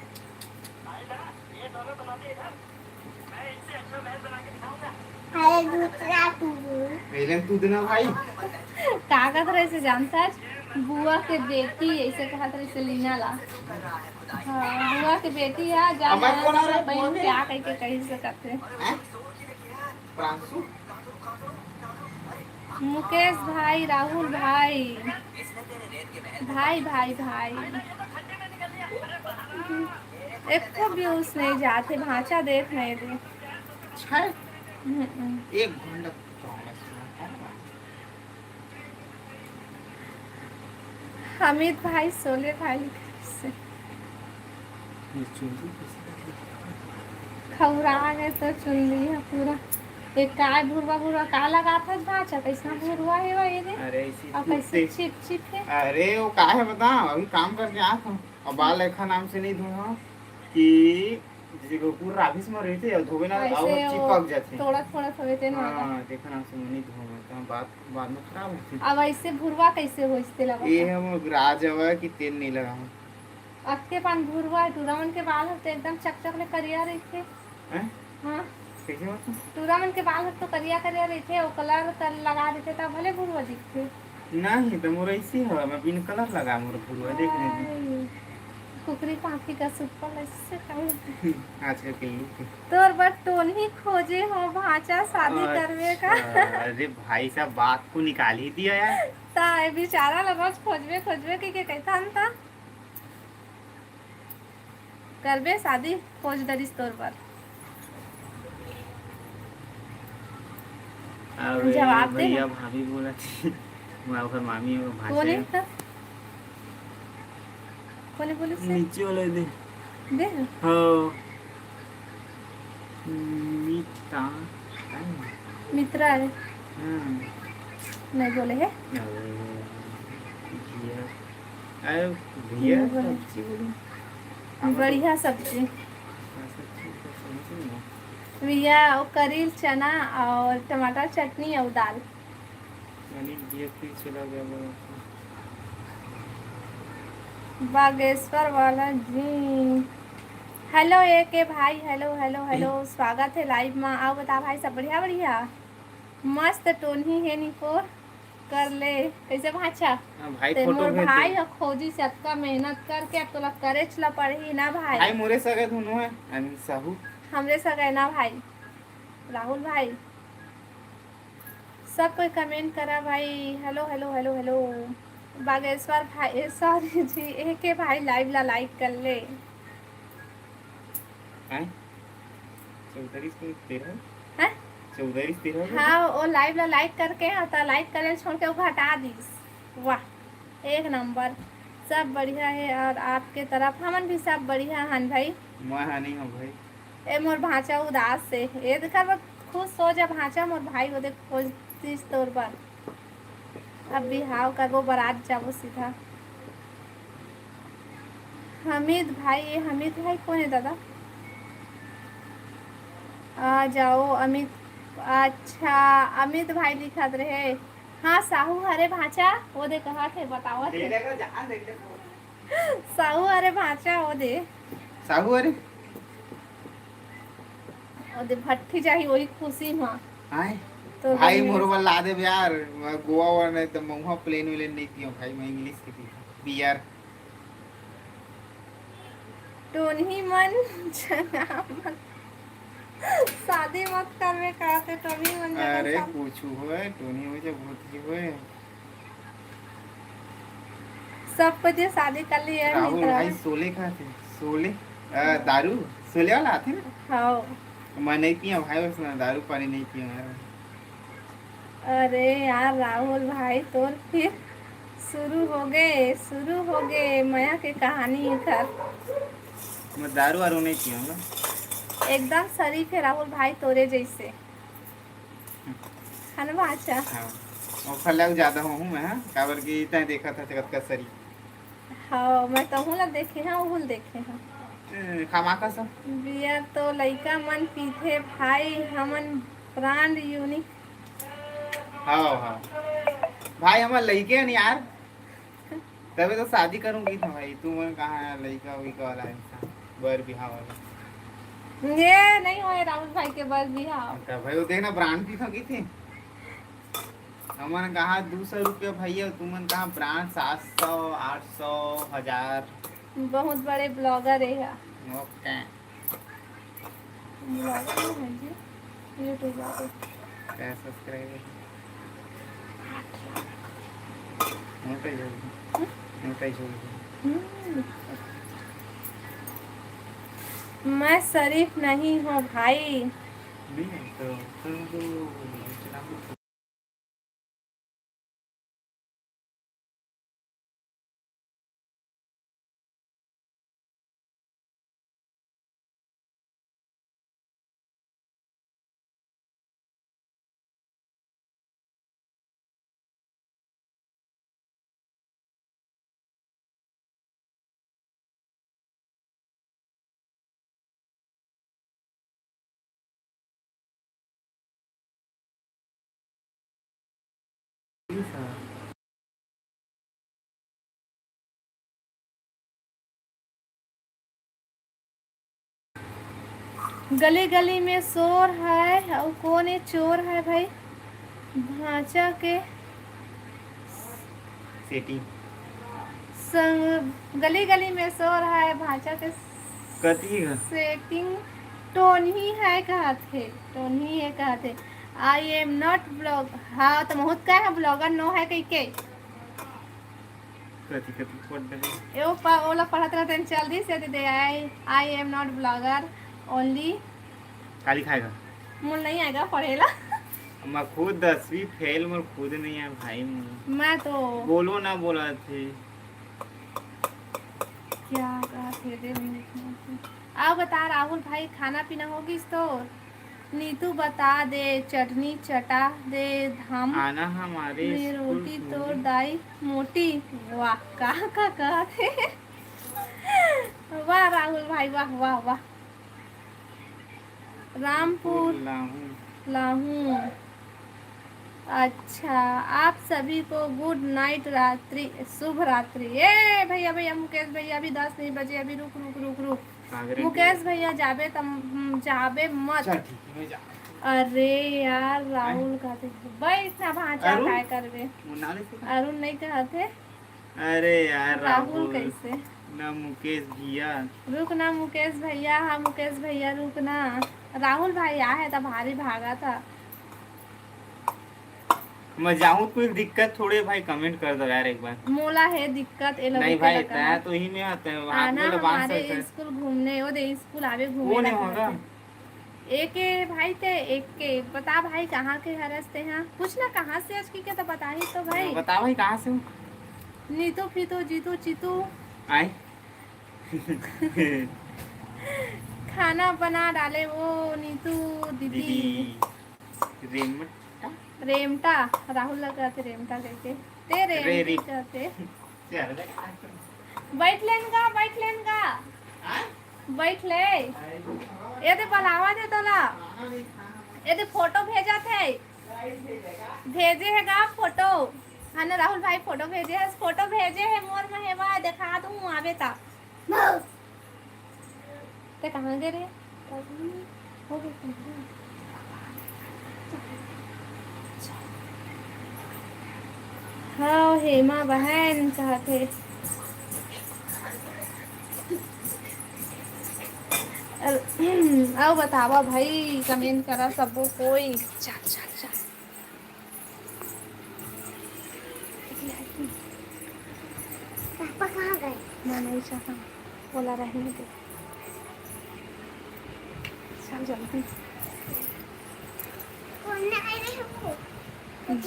अरे दूसरा तू। पहले तू देना भाई। का कहत रहे से जानता है? बुआ के बेटी ऐसे कहत रहे से लीना ला। हाँ, बुआ के बेटी है, जान अब कौन आ रहा है? बहन बुआ के? क्या कह के कही सकत है? हैं? प्रांशु? मुकेश भाई, राहुल भाई, भाई, भाई, भाई। एको व्यूज नहीं जाते, भांचा देख नहीं दे। छै? हम्म। एक घंटा promise। हमित भाई, शोले भाई लिखे से। ये चुंदी कैसे? खौरा गए तो चुंदी है पूरा। एक काय भुरवा भुरवा का लगात है भांचा? कैसा भुरवा है वो ये रे? अरे, इसी और कैसे टूटते चिप चिप है? अरे, वो का है बता, अभी काम करके आत हूँ। अब बाल ऐखा नाम से नहीं धोहा कि जैसे कि पूरा राबिश में रहते और धोवे ना, वैसे और वो चिपक जाते। तोड़त फोड़त होवे ते ना। हाँ, देखा ना, से नहीं धोवे, तो बात बाद में खराब होती। अब ऐसे भुरवा कैसे होइस तेला बता? ये हम राज हवा कि तेल नहीं लगाऊं। अतके पान भुरवा है, टूरा मन के बाल ह तो एकदम चकचक ले करिया रहिथे। हैं? हाँ। कैसे मतलब? टूरा मन के बाल ह तो करिया करिया रहिथे, वो कलर कर लगा देथे, तब भले भुरवा दिखथे। नहीं, तो मोर ऐसे हवा, मैं बिन कलर लगा, मोर भुरवा देख नहीं। नहीं। कुकरी पाखी का सुप्पा ऐसे कहीं। आजकल के look। तोर बर टोनही खोजे हो भांचा, शादी करवे का। अच्छा, अरे भाई साहब, बात को निकाल ही दिया यार। ता ए बेचारा ला रोज खोजबे, खोजबे के, के कहथन ता। करबे शादी, खोज डरिस तोर बर। अरे जवाब दे भैया, ना। भाभी बोला थी, मैं ओकर मामी, ओकर कोन भांचे। है तब? कोने बोलिस हे? नीचे वाला दे। दे। हाँ। मिता-, मित्रा रे। हाँ। नहीं बोले है। अरे, भैया। अरे, भैया नहीं बोले। सब्जी बोली। बढ़िया सब्जी। हाँ, सब्जी तो समझ में नहीं। भैया, वो करील चना और टमाटर चटनी और दाल। अनिल भैया फिर चला गया बड़ा। बागेश्वर वाला जी। हेलो ए के भाई, हेलो, हेलो, हेलो, स्वागत है लाइव में। आओ बता भाई, सब बढ़िया, बढ़िया? मस्त टोनही है निकोर कर ले। कैसे भांचा? हाँ, भाई, ते फोटो मोर भेज दे। भाई ह खोजी से अतका मेहनत करके अब तोला करेच ला पड़ही ना भाई। भाई, मोरे सगे दुनो है, अनिल साहू। हमरे सगे ना भाई, राहुल भाई। सब कोई कमेंट करा भाई। Hello, hello, hello, hello. Bageshwar भाई, ए, सॉरी जी, ए के भाई लाइव ला लाइक कर ले। हैं? चौधरी से तेरह? हैं? चौधरी से तेरह? हाँ, वो लाइव ला लाइक करके, हाँ, तो लाइक करे छोड़ के वो घटा दीस। वाह, एक नंबर। सब बढ़िया है और आपके तरफ? हमन भी सब बढ़िया हन भाई। मैं हा नहीं हूँ भाई। ए मोर भांचा उदास से, ए देखा बा, खुश हो जा भांचा, मोर भाई ओदे खोजतिस तोर बर। अब बिहाव करबो, बारात जाबो सीधा। हमित भाई, ए हमित भाई कोन हे दादा? आ जाओ अमित, अच्छा अमित भाई लिखत रहे। हाँ साहू हरे भांचा, ओदे कहत हे, बतावत हे। देख ले, जान देख ले। साहू, अरे भांचा, ओ दे। साहू, अरे। ओ दे, भट्ठी जाही, वही खुशी में। आय? तो भाई, मोर बर ला देबे यार, मैं गोवा वाला नहीं तो महुआ प्लेन व्लेन नहीं पियो भाई, मैं इंग्लिश के पियो बियर। टोनही मन चना मत, शादी मत करबे का ते टोनही मन चना अरे सब। कुछ होए, टोनही होए चाहे भोतही होए। सब कुछ ये शादी कर लिया है राहुल मित्रा। भाई सोले खाते, सोले, अ, दारू, सोले वाला आते ना? हाँ। मैं नहीं पिया भाई, बस मैं दारू पानी नहीं पिया यार। अरे यार राहुल भाई, तोर फिर शुरू हो गए, शुरू हो गए मया के कहानी इधर। मैं दारू वारू नहीं पियूंगा। एकदम शरीफ है राहुल भाई, तोरे जैसे। है ना भांचा? हाँ। ओखर ले ज्यादा हूँ मैं, हाँ? काबर कि तैं देखा था कतका शरीफ। हाँ, मैं तहूँ ला देखे हाँ, ओहू ला देखे हाँ। ए, खामा का सब? बियर तो लइका मन पीथे भाई, हमन ब्रांड यूनिक। हाँ, हाँ। भाई, हमर लइके हन यार। तबे तो शादी करूंगी था भाई। तू मन कहाँ है, लइका उइका वाला इंसान, बर बिहाव वाला? ये नहीं होए राहुल भाई के बर बिहाव। अच्छा भाई, वो देखना ब्रांड की ठगी थी। हमन कहाँ दू सौ रुपया भैया, तुमन कहाँ ब्रांड सात सौ, आठ सौ, हजार। बहुत बड़े ब्लॉगर है। ओके। ब्लॉगर है जी, यूट्यूबर। क्या सब्सक्राइबर? मोटा ही होगी। हम्म? मोटा ही होगी। हम्म। मैं शरीफ नहीं हूँ भाई। नहीं, तो तुम तो गली गली में शोर है, अउ कौन ये चोर है भाई? भांचा के सेटिंग। संग, गली गली में शोर है, भांचा के कथी है? सेटिंग। टोनही है कहत हे, टोनही है कहत हे। I am not blog, हाँ, तो बहुत का है, ब्लॉगर नो है कह के। कथी, कथी पढ़ रहे? ए, वो प-, ओला पढ़त रहते हैं, जल्दी से दे दे, I, I am not blogger, only का लिखाएगा? मोर नहीं आएगा पढ़ेला। मैं खुद दसवीं फेल, मोर खुद नहीं है भाई, मोर। मैं तो बोलो ना बोला थे। क्या कहा थे, दे नहीं देखना। आओ बता राहुल भाई, खाना पीना होगिस तो? नीतू बता दे, चटनी चटा दे धाम। आना हमारे में स्कूल रोटी घूमने। तोर दाई मोटी। वाह, का, का, का थे? वाह राहुल भाई, वाह, वाह, वाह। रामपुर लाहू। लाहू। अच्छा, आप सभी को गुड नाइट, रात्रि, शुभ रात्रि। ए भैया, भैया, मुकेश भैया, अभी दस नहीं बजे, अभी रुक, रुक, रुक, रुक। सागरे मुकेश भैया जाबे तम, हम्म, जाबे मत। चल, ठीक है, मैं जा। अरे यार, राहुल हैं? कहते, बैठ ना भांचा, अरुण? काय करबे? मुन्ना ले से? अरुण नहीं कहते। अरे यार, राहुल राहुल। कैसे? ना मुकेश भैया। रुक ना मुकेश भैया, हाँ मुकेश भैया, रुक ना। राहुल भाई आ है त भारी भागा था। मैं जाऊँ, कोई दिक्कत थोड़े भाई, कमेंट कर दो यार एक बार। मोला है दिक्कत, ए लोगों नहीं के भाई, लगा। तय तो ही नहीं आता है, हाथ आना में लबान हमारे सकता है। स्कूल घूमने, वो दे स्कूल आवे घूमे वो नहीं ला होगा। कहते। एके भाई ते, एके बता भाई, कहाँ के हरस ते हाँ? पूछ ना कहाँ से आज की के तो बताही तो भाई। बता भाई, कहाँ से हो? नीतू फीतू जीतू चीतू। आए। खाना बना डाले वो नीतू दीदी। दीदी। रेमटा? रेमटा, राहुल लगा थे रेमटा करके। ते रे रेमटी रे। कहते। चल रे। बैठ लेन गा, बैठ लेन गा। हाँ? बैठ ले। ये दे बुलावा दे तोला। ये दे फोटो भेजा थे। भेजे है गा फोटो। हाँ ना, राहुल भाई फोटो भेजे है, फोटो भेजे है मोर महेवा, देखा दूँ आवे ता। ते कहाँ गए रे? हो गए। हाँ, हेमा बहन चाहते। अउ बतावा भाई, comment करा सबो कोई। चल, चल, चल। पापा कहाँ गए? मैं नहीं चाहता, बोला रहने दे। चल जल्दी। कौन आए रहे हमको?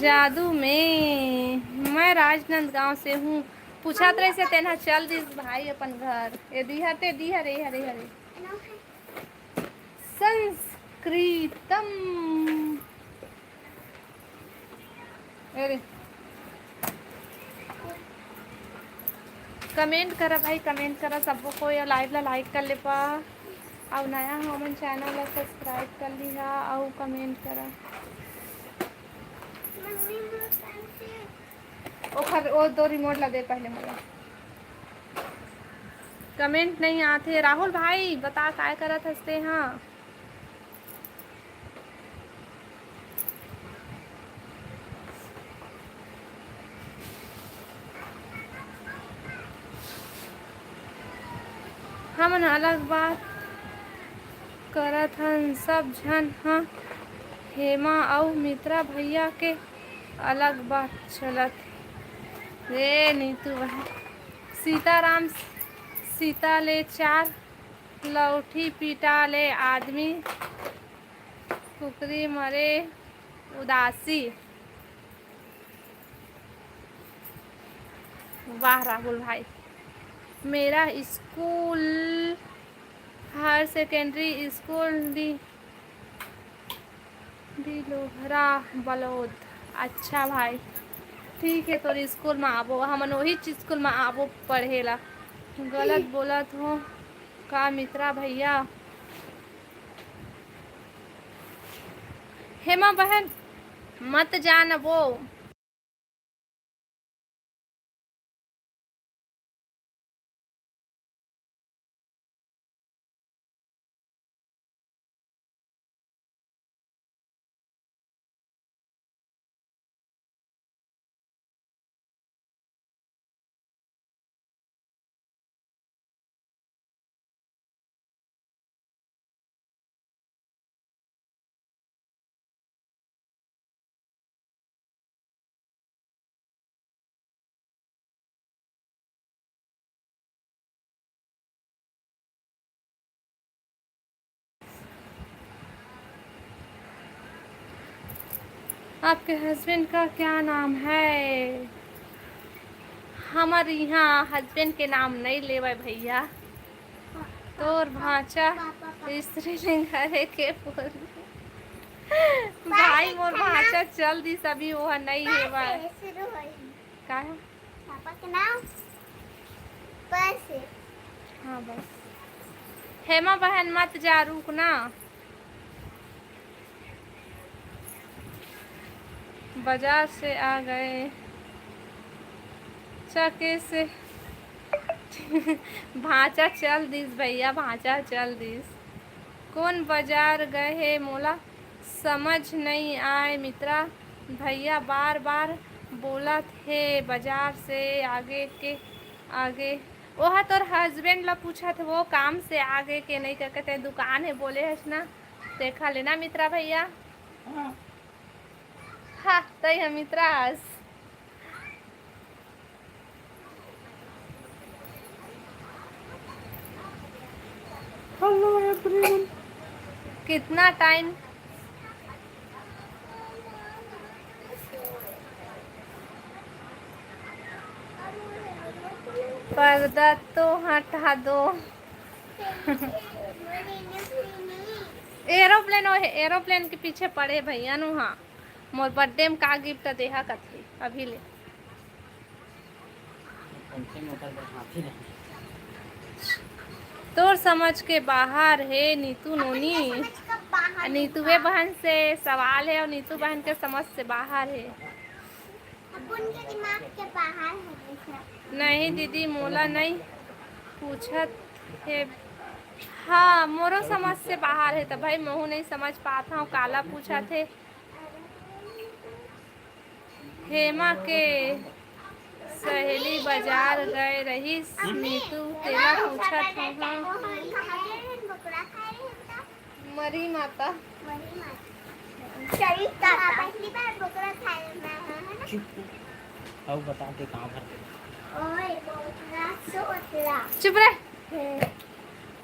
जादू में। मैं राजनांदगांव से हूँ। पूछत रहे से तेन ह चल दिस भाई अपन घर। ए दिहर ते दिहर, ए हरे हरे। संस्कृतम। अरे, comment करा भाई, comment करा सबो कोई, अउ live ला like कर ले पा, अउ नया हो मन channel ला subscribe कर लिहा, अउ comment करा। ओखर, ओ दो remote ला दे पहले मोला। Comment नहीं आथे। राहुल भाई, बता काय करत हस ते हा? हमन अलग बात करत हन, सब झन ह हेमा अउ मित्रा भैया के अलग बात चलत हे। ए नीतू बहन, सीताराम सीता ले चार लौठी पीटा ले आदमी कुकरी मरे उदासी। वाह राहुल भाई, मेरा school higher secondary school D D Lohara Balod. अच्छा भाई, ठीक है, तोर स्कूल में आबो, हमन वही स्कूल में आबो पढ़े ला। गलत बोलत हो का मित्रा भैया? हेमा बहन, मत जान वो। आपके हस्बैंड का क्या नाम है? हमर यहाँ हस्बैंड के नाम नहीं लेवे भैया। तोर भांचा स्त्रीलिंग हरे के बोल। भाई मोर भांचा चल दिस, अभी वो नहीं हेवय। का है? पापा के नाम बस है। हाँ बस। हेमा बहन मत जा, रुक ना। बाजार से आ गए चके से। भांचा चल दिस भैया, भांचा चल दिस। कौन बाजार गए हे मोला समझ नहीं आए मित्रा। भैया बार बार बोलत हे बाजार से आगे के आगे। ओहा तोर हस्बैंड ला पूछत हे, वो काम से आगे के नहीं करके ते दुकान है बोले हस ना, देखा लेना मित्रा भैया। हाँ। हाँ, तई हम मित्रा हस। Hello everyone। कितना टाइम? पर्दा तो हटा दो। एरोप्लेन, ओहे एरोप्लेन के पीछे पड़े भैया नु। हाँ, मोर बर्थडे में का गिफ्ट देहा कथे अभी ले। तोर समझ के बाहर हे नीतू नोनी। नीतूवे बहन से सवाल है और नीतू बहन के समझ से बाहर है। उनके दिमाग के बाहर है जैसे। नहीं दीदी, मोला नहीं पूछत हे। हाँ, मोरो समझ से बाहर है, तो भाई महू नहीं समझ पात हूँ काला पूछत हे। हेमा के सहेली बाजार गए रहिस, नीतू तेला पूछत हूँ। हाँ। मरी माता। चल, टाटा। पहली बार बोकरा खाए मैं, है ना? चुप। अब बता दे कहाँ भर दे। ओए, बोकरा सोतला। चुप रह। हम्म।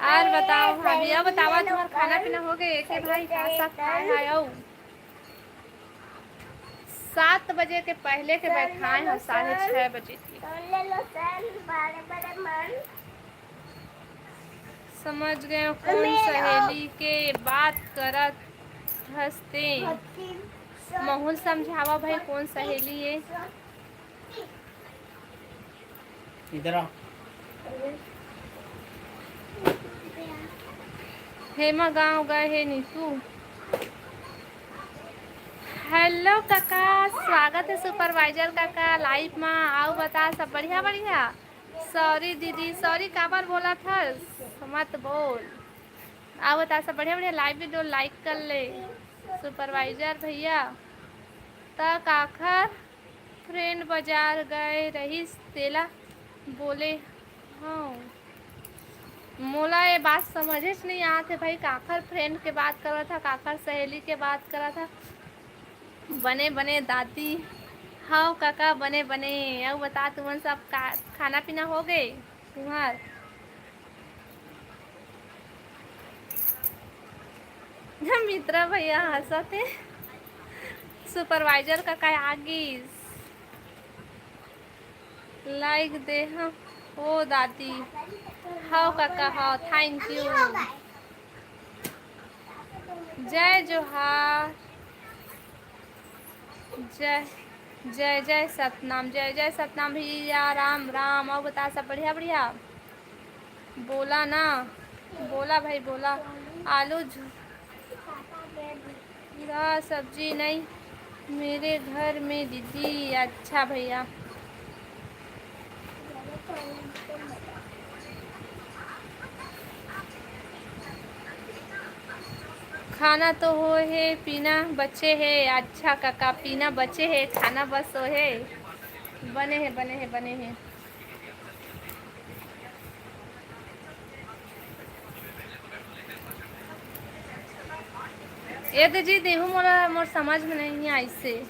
और बताओ भाभी, अब बताओ, तुम्हार खाना पीना हो गए? एक भाई का साथ खाए है? आओ। सात बजे के पहले के बैठाए हो, साढ़े छह बजे के। समझ गए हो, कौन सहेली के बात करत हस ते? महूल समझावा भाई, कौन सहेली है? इधर आ। हेमा गांव गए हे नीतू। हेलो काका, स्वागत है सुपरवाइजर काका लाइव मा। आओ बता, सब बढ़िया बढ़िया? सॉरी दीदी, सॉरी काबर बोलत हस? मत बोल। आओ बता, सब बढ़िया बढ़िया? लाइव वीडियो लाइक कर ले सुपरवाइजर भैया। त काखर फ्रेंड बाजार गए रहिस, तेला बोले हव। मोला ये बात समझेच नहीं आत हे भाई, काखर फ्रेंड के बात करत हा, काखर सहेली के बात करत हा। बने बने दादी। हव काका, बने बने। अउ बता, तुमन सब का खाना पीना हो गए तुम्हार? मित्रा भैया हंसत हे। सुपरवाइजर काका आ गिस। लाइक दे हम। ओ दादी। हव काका, हव, थैंक यू। जय जोहार। जय, जय जय सतनाम, जय जय सतनाम भैया, राम राम। अउ बता, सब बढ़िया बढ़िया? बोला ना, बोला भाई, बोला। आलू झू-, पूरा सब्जी नहीं मेरे घर में दीदी। अच्छा भैया। खाना तो हो हे, पीना बचे हे। अच्छा काका, पीना बचे हे, खाना बस हो हे। बने हे, बने हे, बने हे। ए दे जी, देहू मोला, मोर समझ में नहीं आइसे।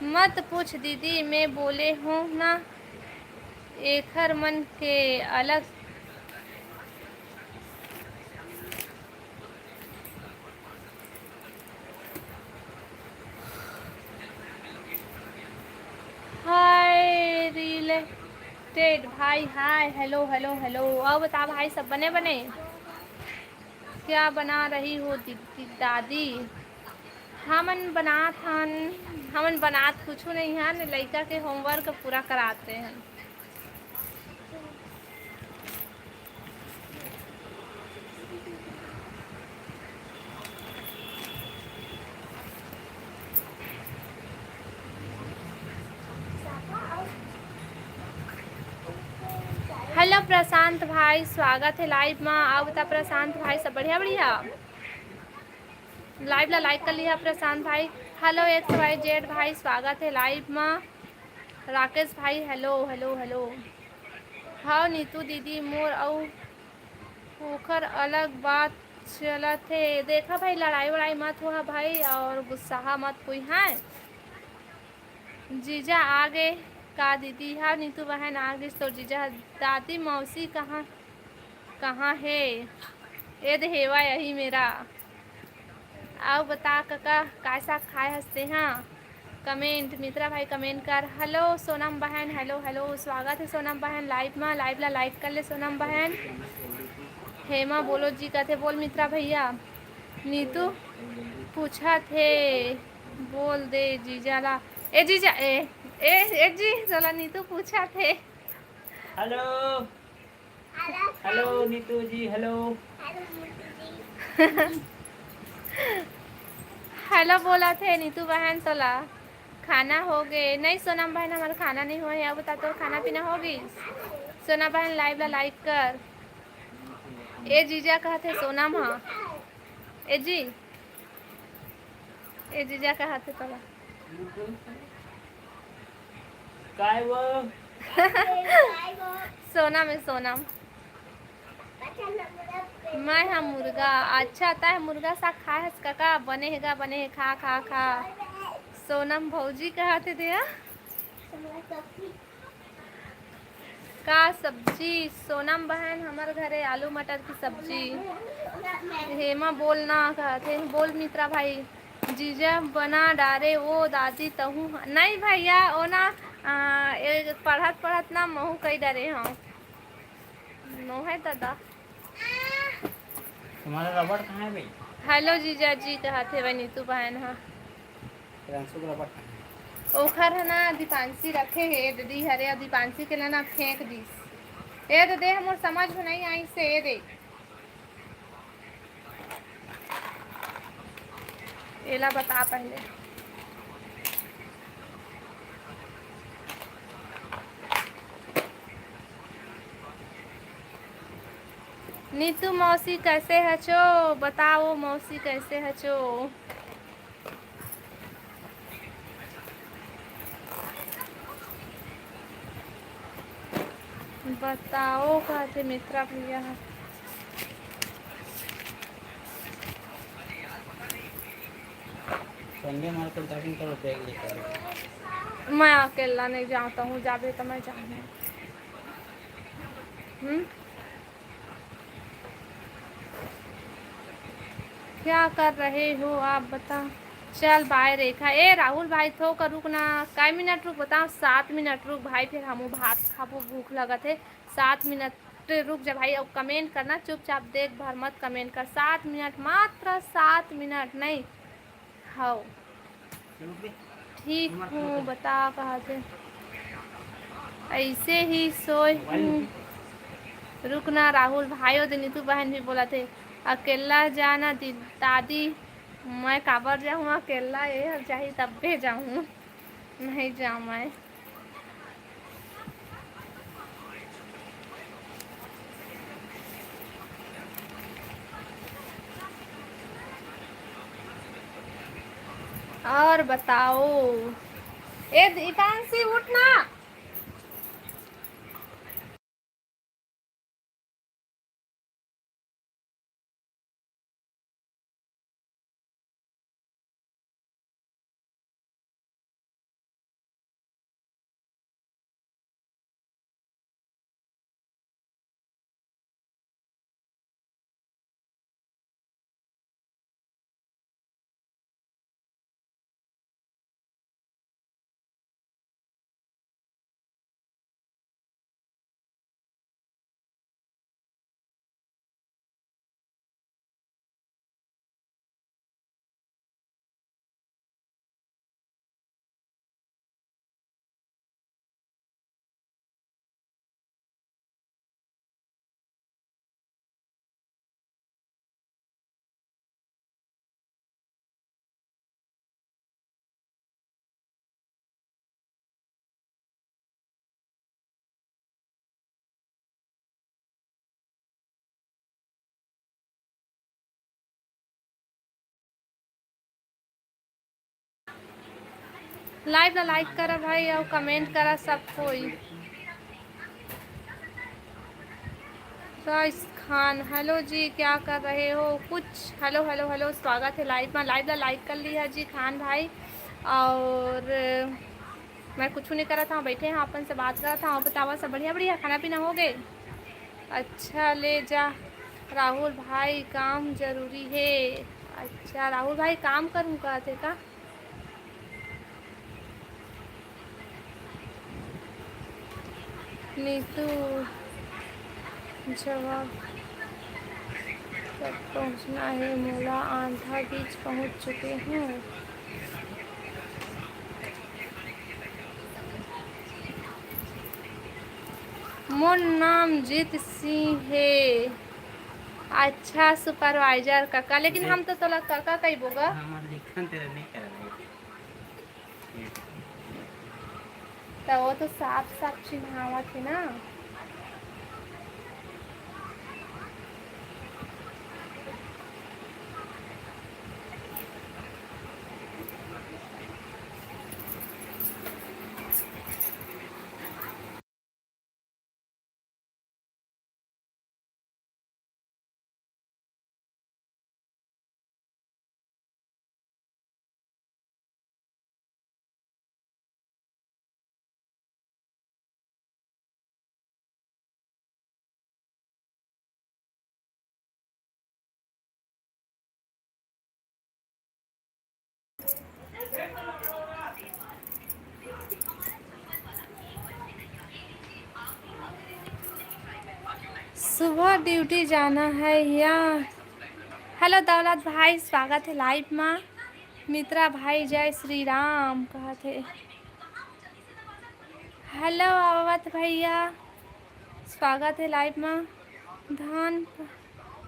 मत पूछ दीदी, मैं बोले हूँ ना, एखर मन के अलग। हाय रिलेटेड भाई, हाय, हेलो, हेलो, हेलो। अउ बता भाई, सब बने बने? क्या बना रही हो दीदी, दादी? हमन बनात हन, हमन बनात कुछु नहीं हन, लइका के होमवर्क पूरा कराते हन। हेलो प्रशांत भाई, स्वागत है लाइव मा। अउ बता प्रशांत भाई, सब बढ़िया बढ़िया? लाइव ला लाइक कर लिहा प्रशांत भाई। हेलो एक्स वाई जेड भाई, स्वागत है लाइव मा। राकेश भाई, हेलो हेलो हेलो। हव नीतू दीदी, मोर अउ ओखर अलग बात चलत हे। देखा भाई, लड़ाई वड़ाई मत होहा भाई, अउ गुस्साहा मत कोई, हैं? जीजा आ गे का दीदी? हव नीतू बहन, आ गिस तोर जीजा। दादी मौसी कहाँ, कहाँ हे? ए दे हेवा यही मेरा। अउ बता कका, काय साग खाए हस तेहा? कमेंट, मित्रा भाई कमेंट कर। हेलो सोनम बहन, हेलो हेलो, स्वागत है सोनम बहन लाइव मा। लाइव ला लाइक कर ले सोनम बहन। हेमा बोलो जी कथे, बोल मित्रा भैया। नीतू पूछत हे, बोल दे जीजा ला। ए जीजा, ए, ए, ए जी, तोला नीतू पूछत हे। हेलो। हेलो नीतू जी, हेलो। हेलो बोलत हे नीतू बहन तोला। खाना हो गे? नहीं सोनम बहन, हमर खाना नहीं होए हे। अब बता, तोर खाना पीना हो गिस? सोना बहन, live ला like कर। ए जीजा कहत हे सोनम ह। ए जी, ए जीजा कहत हे तोला। काय वो? सोनम हे, सोनम। मैं हा मुर्गा। अच्छा, तैं मुर्गा साग खाए हस कका? बने हे गा, बने हे, खा, खा, खा। सोनम भौजी कहत हे दे हा। का सब्जी? सोनम बहन, हमर घरे आलू मटर की सब्जी। हेमा बोल ना कहत हे, बोल मित्रा भाई। जीजा बना डारे ओ दादी तहूँ ह-, नहीं भैया, ओ ना, आ, ए, पढ़त पढ़त ना महूँ कई डरे हूँ। नो है दादा। तुम्हारा रबड़ कहाँ है भाई? हेलो जीजा जी, कहत हे वही नीतू बहन ह। प्रियांशु का रबड़ कहाँ है? ओखर ह ना दीपांशी रखे हे, दीदी हरे, अउ दीपांशी के ला ना फेंक दिस। ए दे, दे, हमर समझ में नहीं आई से, ए दे। एला बता पहले। नीतू मौसी कैसे हचो? बताओ मौसी कैसे हचो? बताओ, कहते मित्रा भैया ह। Sunday market जाबे त bag लेके आबे। मैं अकेला नहीं जाता हूँ, जाबे तो मैं जाऊँ। हम्म? क्या कर रहे हो आप बता। चल बाय रेखा। ए राहुल भाई, थोक रुक ना, काय मिनट रुक, बताओ। सात मिनट रुक भाई, फिर हमू भात खाबो, भूख लगत हे। सात मिनट रुक जा भाई, अब comment करना चुपचाप, देख भर मत comment कर। सात मिनट, मात्र सात मिनट नहीं। हव। ठीक हूँ, बता कहा थे। ऐसे ही सोए हूँ। रुकना राहुल भाई, ओ दे नीतू बहन भी बोला थे, अकेला जाना दी-, दादी, मैं काबर जाऊँ अकेला, ये हर जाही तब्बे जाऊँ, नहीं जाऊँ मैं। और बताओ। ए, दीपांशी, उठ ना। Live ला like करा भाई और comment करा सब कोई। राइस खान, hello जी, क्या कर रहे हो? कुछ hello, hello, hello, स्वागत है live में। Live ला like कर लिया जी खान भाई। और मैं कुछ नहीं करा था, बैठे हैं, अपन से बात करा था। और बतावा, सब बढ़िया, बढ़िया, खाना पीना हो गए? अच्छा, ले जा राहुल भाई, काम जरूरी है। अच्छा, राहुल भाई, काम करूँ का थे का? नीतू, जवाब तक पहुँचना है, मोला आधा बीच पहुँच चुके हैं। मोर नाम जीत सिंह हे। अच्छा supervisor कका, लेकिन हम तो तोला कका कहिबो गा। हमर लिखन तेरा नहीं कर रहे। त वो तो साफ साफ चिन्हावत हे ना। सुबह ड्यूटी जाना है या? हेलो दौलत भाई, स्वागत है लाइव मा। मित्रा भाई, जय श्री राम कहत हे। हेलो अवध भैया, स्वागत है लाइव मा। धान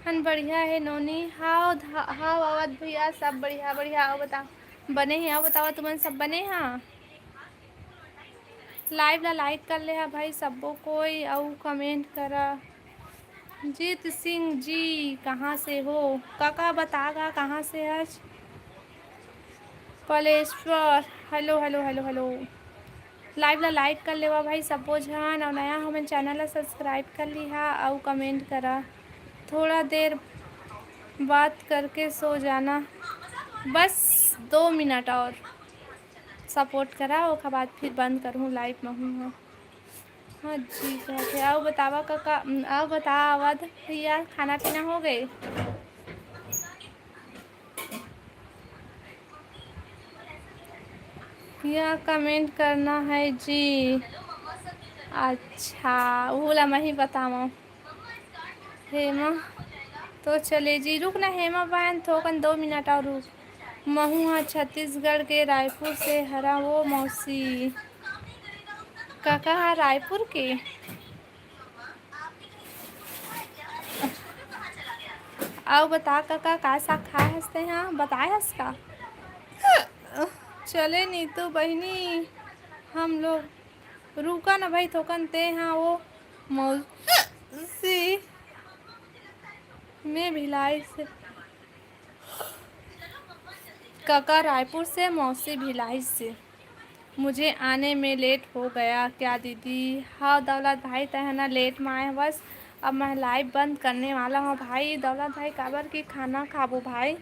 हन बढ़िया है नोनी। हाव धा-, हाव अवध भैया, सब बढ़िया बढ़िया। आओ बता, बने हैं? आओ बताओ, तुमन सब बने हाँ? लाइव ला लाइक कर ले हा भाई सब्बो कोई, अउ कमेंट करा। जीत सिंह जी, कहाँ से हो? काका बता गा, कहाँ से हस? Kaleshwar, hello hello hello hello. Live ला लाइक कर लेवा भाई सब्बो झन, अउ नया हमन चैनल ला सब्सक्राइब कर लिहा अउ कमेंट करा। थोड़ा देर बात करके सो जाना, बस दो मिनट और सपोर्ट करा, ओखर बाद फिर बंद करहूँ लाइव में हूँ। हाँ जी, कहत हे, अउ बतावा काका, अउ बता अवध भैया, खाना पीना हो गए? या कमेंट करना है जी। अच्छा, वो ला मैं ही बतावा। हेमा तो चले जी, रुक ना हेमा बहन, थोकन दो मिनट और रुक। महू हा छत्तीसगढ़ के रायपुर से हरा वो मौसी। काका हा रायपुर के। अउ बता काका, का साग खाए हस तेहा? बताए हस का? चले नीतू बहिनी, हम लोग रुका ना भाई, थोकन तेहा वो मौसी में भिलाई से। काका रायपुर से, मौसी भिलाई से। मुझे आने में लेट हो गया क्या दीदी? हाँ दौलत भाई, तैं ह ना लेट में आए हवस। अब मैं लाइव बंद करने वाला हूँ भाई। दौलत भाई, काबर की खाना खाबो भाई।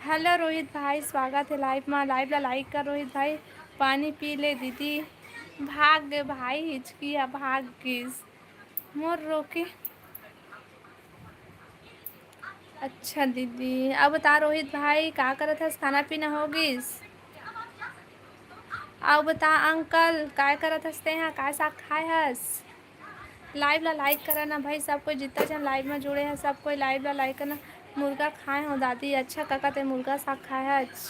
हेलो रोहित भाई, स्वागत है लाइव में। लाइव ला लाइक कर रोहित भाई। पानी पी ले दीदी। भाग गे भाई, हिचकी ह भाग गिस। मोर रोके। अच्छा दीदी, अब बता रोहित भाई, का करत हस? खाना पीना हो गिस? अब बता अंकल, काय करत हस तेहा? काय साग खाए हस? लाइव ला लाइक करा ना भाई, सब कोई जितना जन लाइव में जुड़े हैं, सब कोई लाइव ला लाइक करना। मुर्गा खाए हो दादी। अच्छा काका, ते मुर्गा साग खाए हस?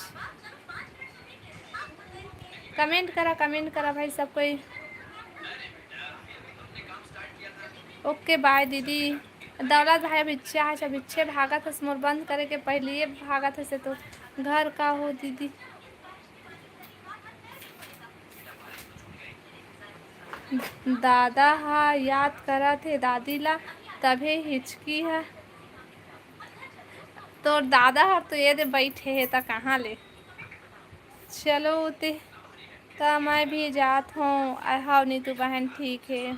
कमेंट करा, कमेंट करा भाई सब कोई। ओके बाय दीदी। दौलत भाई अभी चाहे, अभी छे भागत हस, मोर बंद करे के पहले ये भागत हस तो घर का हो दीदी। दादा हा याद करत हे दादी ला, तभे हिचकी हा। तोर दादा हर तो ये दे बैठे हे, त कहाँ ले? चलो उते, त मैं भी जात हूँ। अ, हव नीतू बहन, ठीक है।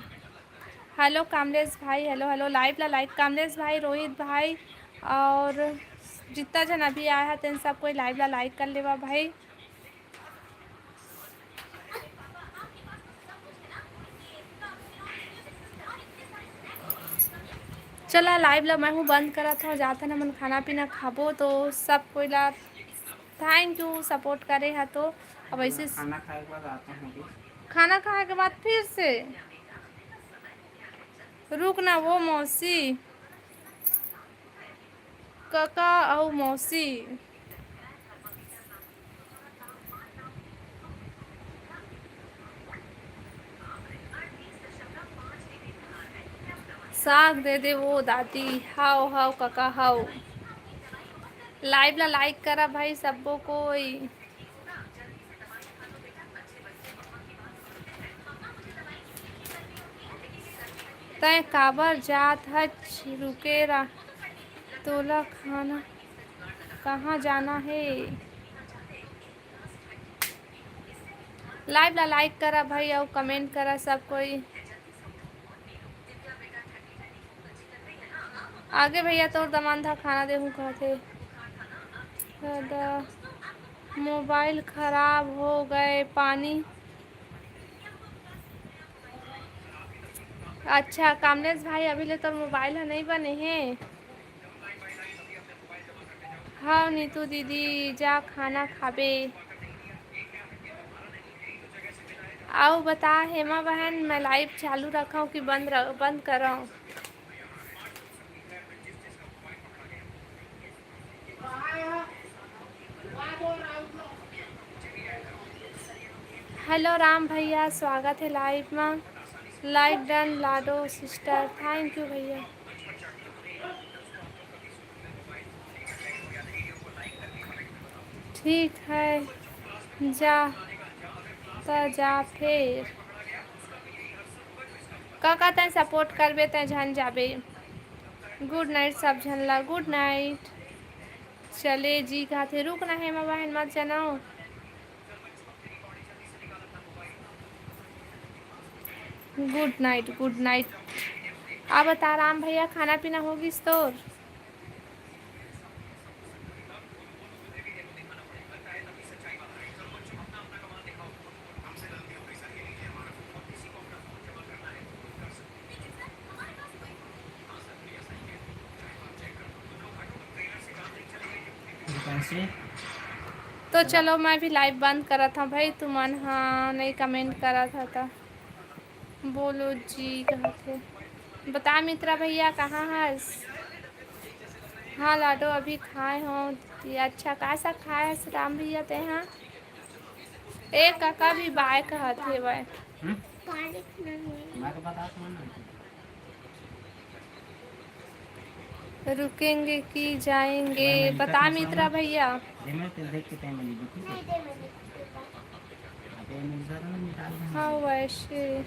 हेलो कामलेश भाई, हेलो, हेलो, लाइव ला लाइक, कामलेश भाई, रोहित भाई, और जितना जन अभी आया है, तेन सब कोई लाइव ला लाइक कर लेवा भाई। चला, लाइव ला मैं हूँ बंद करत हूँ, जात हन हमन खाना पीना खाबो, तो सब कोई ला thank you, सपोर्ट करे हा तो। अब ऐसे खाना खाए के बाद आता हूँ अभी। खाना खाए के बाद फिर से रुक ना वो मौसी, काका अउ मौसी। साग दे दे वो दादी। हाव हाव काका हाव। लाइव ला लाइक करा भाई सब्बो कोई। तैं काबर जात हच? रुके रा, तोला खाना कहाँ जाना हे? Live ला like करा भाई, अउ comment करा सब कोई। आगे भैया तोर दमांद ह खाना देहूं कहथे। दादा, मोबाइल खराब हो गए पानी। अच्छा कामलेश भाई, अभी ले तोर मोबाइल ह नहीं बने हे। हाँ नीतू दीदी, जा खाना खाबे। अउ बता हेमा बहन, मैं live चालू रखव कि बंद र-, बंद करव? Hello राम भैया, स्वागत हे live मा। Like done Lado sister, thank you भैया। ठीक है, जा त जा फेर। काका तैं support करबे, तैं झन जाबे। Good night सब झन ला, good night। चले जी कहाथे, रुक ना हेमा बहन, मत जाना। Good night, good night। अब बता राम भैया, खाना पीना हो गिस तोर? तो चलो, मैं भी live बंद करत हूँ भाई, तुमन हा नहीं comment करत हा तो बोलो जी कहत हे। बता मित्रा भैया, कहाँ हस? हाँ लाडो, अभी खाए हो। ये अच्छा, का साग खाए हस राम भैया ते? हाँ, एक काका भी बाय कहत हे बाय। हम्म? मैं तो बता, रुकेंगे कि जाएंगे, बता मित्रा भैया। हाँ वैसे।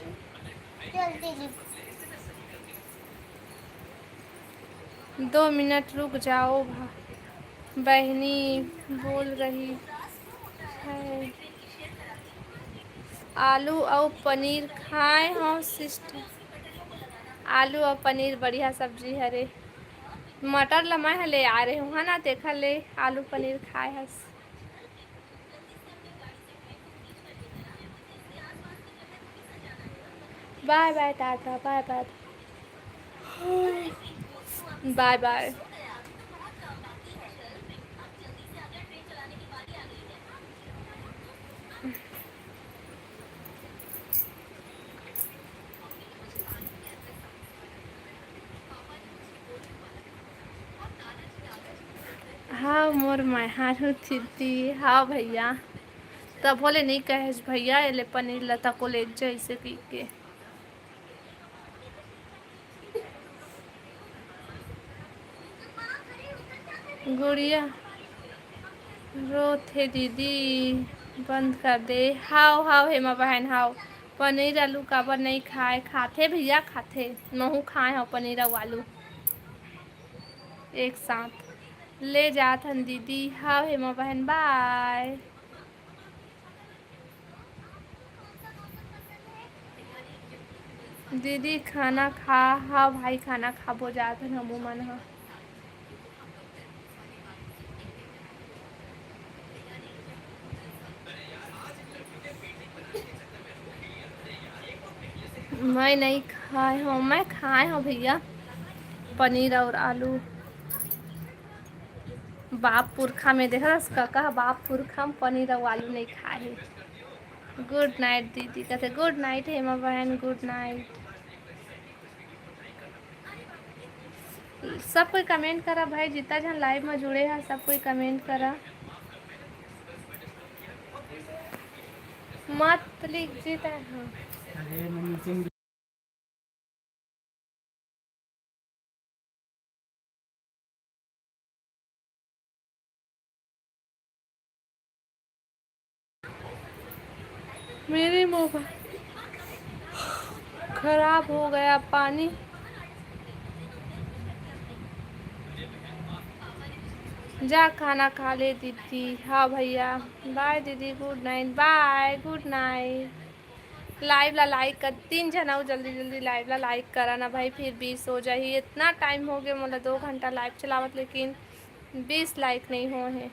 दो मिनट रुक जाओ बहनी, बोल रही है। आलू अउ पनीर खाए हो sister। आलू अउ पनीर बढ़िया सब्जी हरे। मटर ल मैं ह ले आ रहे हूँ, है ना, तेखर ले आलू पनीर खाए हस। Bye bye Tata, bye bye, bye bye। हाँ मोर मैहारू थी। हाँ भैया, तभो ले नहीं कहेस भैया, एले पनीर लता को ले जैसे पी के। गुड़िया रोथे दीदी, बंद कर दे। हाव हाव हेमा बहन हाव। पनीर आलू काबर नहीं खाए? खाथे भैया खाथे, महू खाए हव पनीर अउ आलू एक साथ। ले जात हन दीदी। हाव हेमा बहन, बाय। दीदी खाना खा। हाँ भाई, खाना खाबो जात हन हमू मन ह। मैं नहीं खाए हूँ, मैं खाए हूँ भैया पनीर और आलू। बाप पुरखा में देखा, कका बाप पुरखा में पनीर और आलू नहीं खाए हे। Good night दीदी कहते, good night हेमा बहन, good night। सब कोई comment करा भाई, जितना जन live में जुड़े हैं सब कोई comment करा, मत लिख जीता है। हाँ। मेरे मोबाइल खराब हो गया पानी। जा खाना खा ले दीदी। हाँ भैया, बाय दीदी, गुड नाइट, बाय, गुड नाइट। लाइव ला लाइक कर, तीन झन अउ जल्दी जल्दी लाइव ला लाइक करा ना भाई, फिर बीस हो जाही। इतना टाइम हो गया मोला दो घंटा लाइव चलावत, लेकिन बीस लाइक नहीं हो है।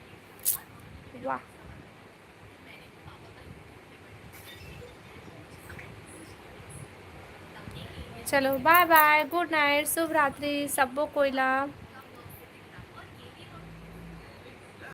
वाह। चलो बाय बाय, गुड नाइट, शुभ रात्रि सबो कोई ला।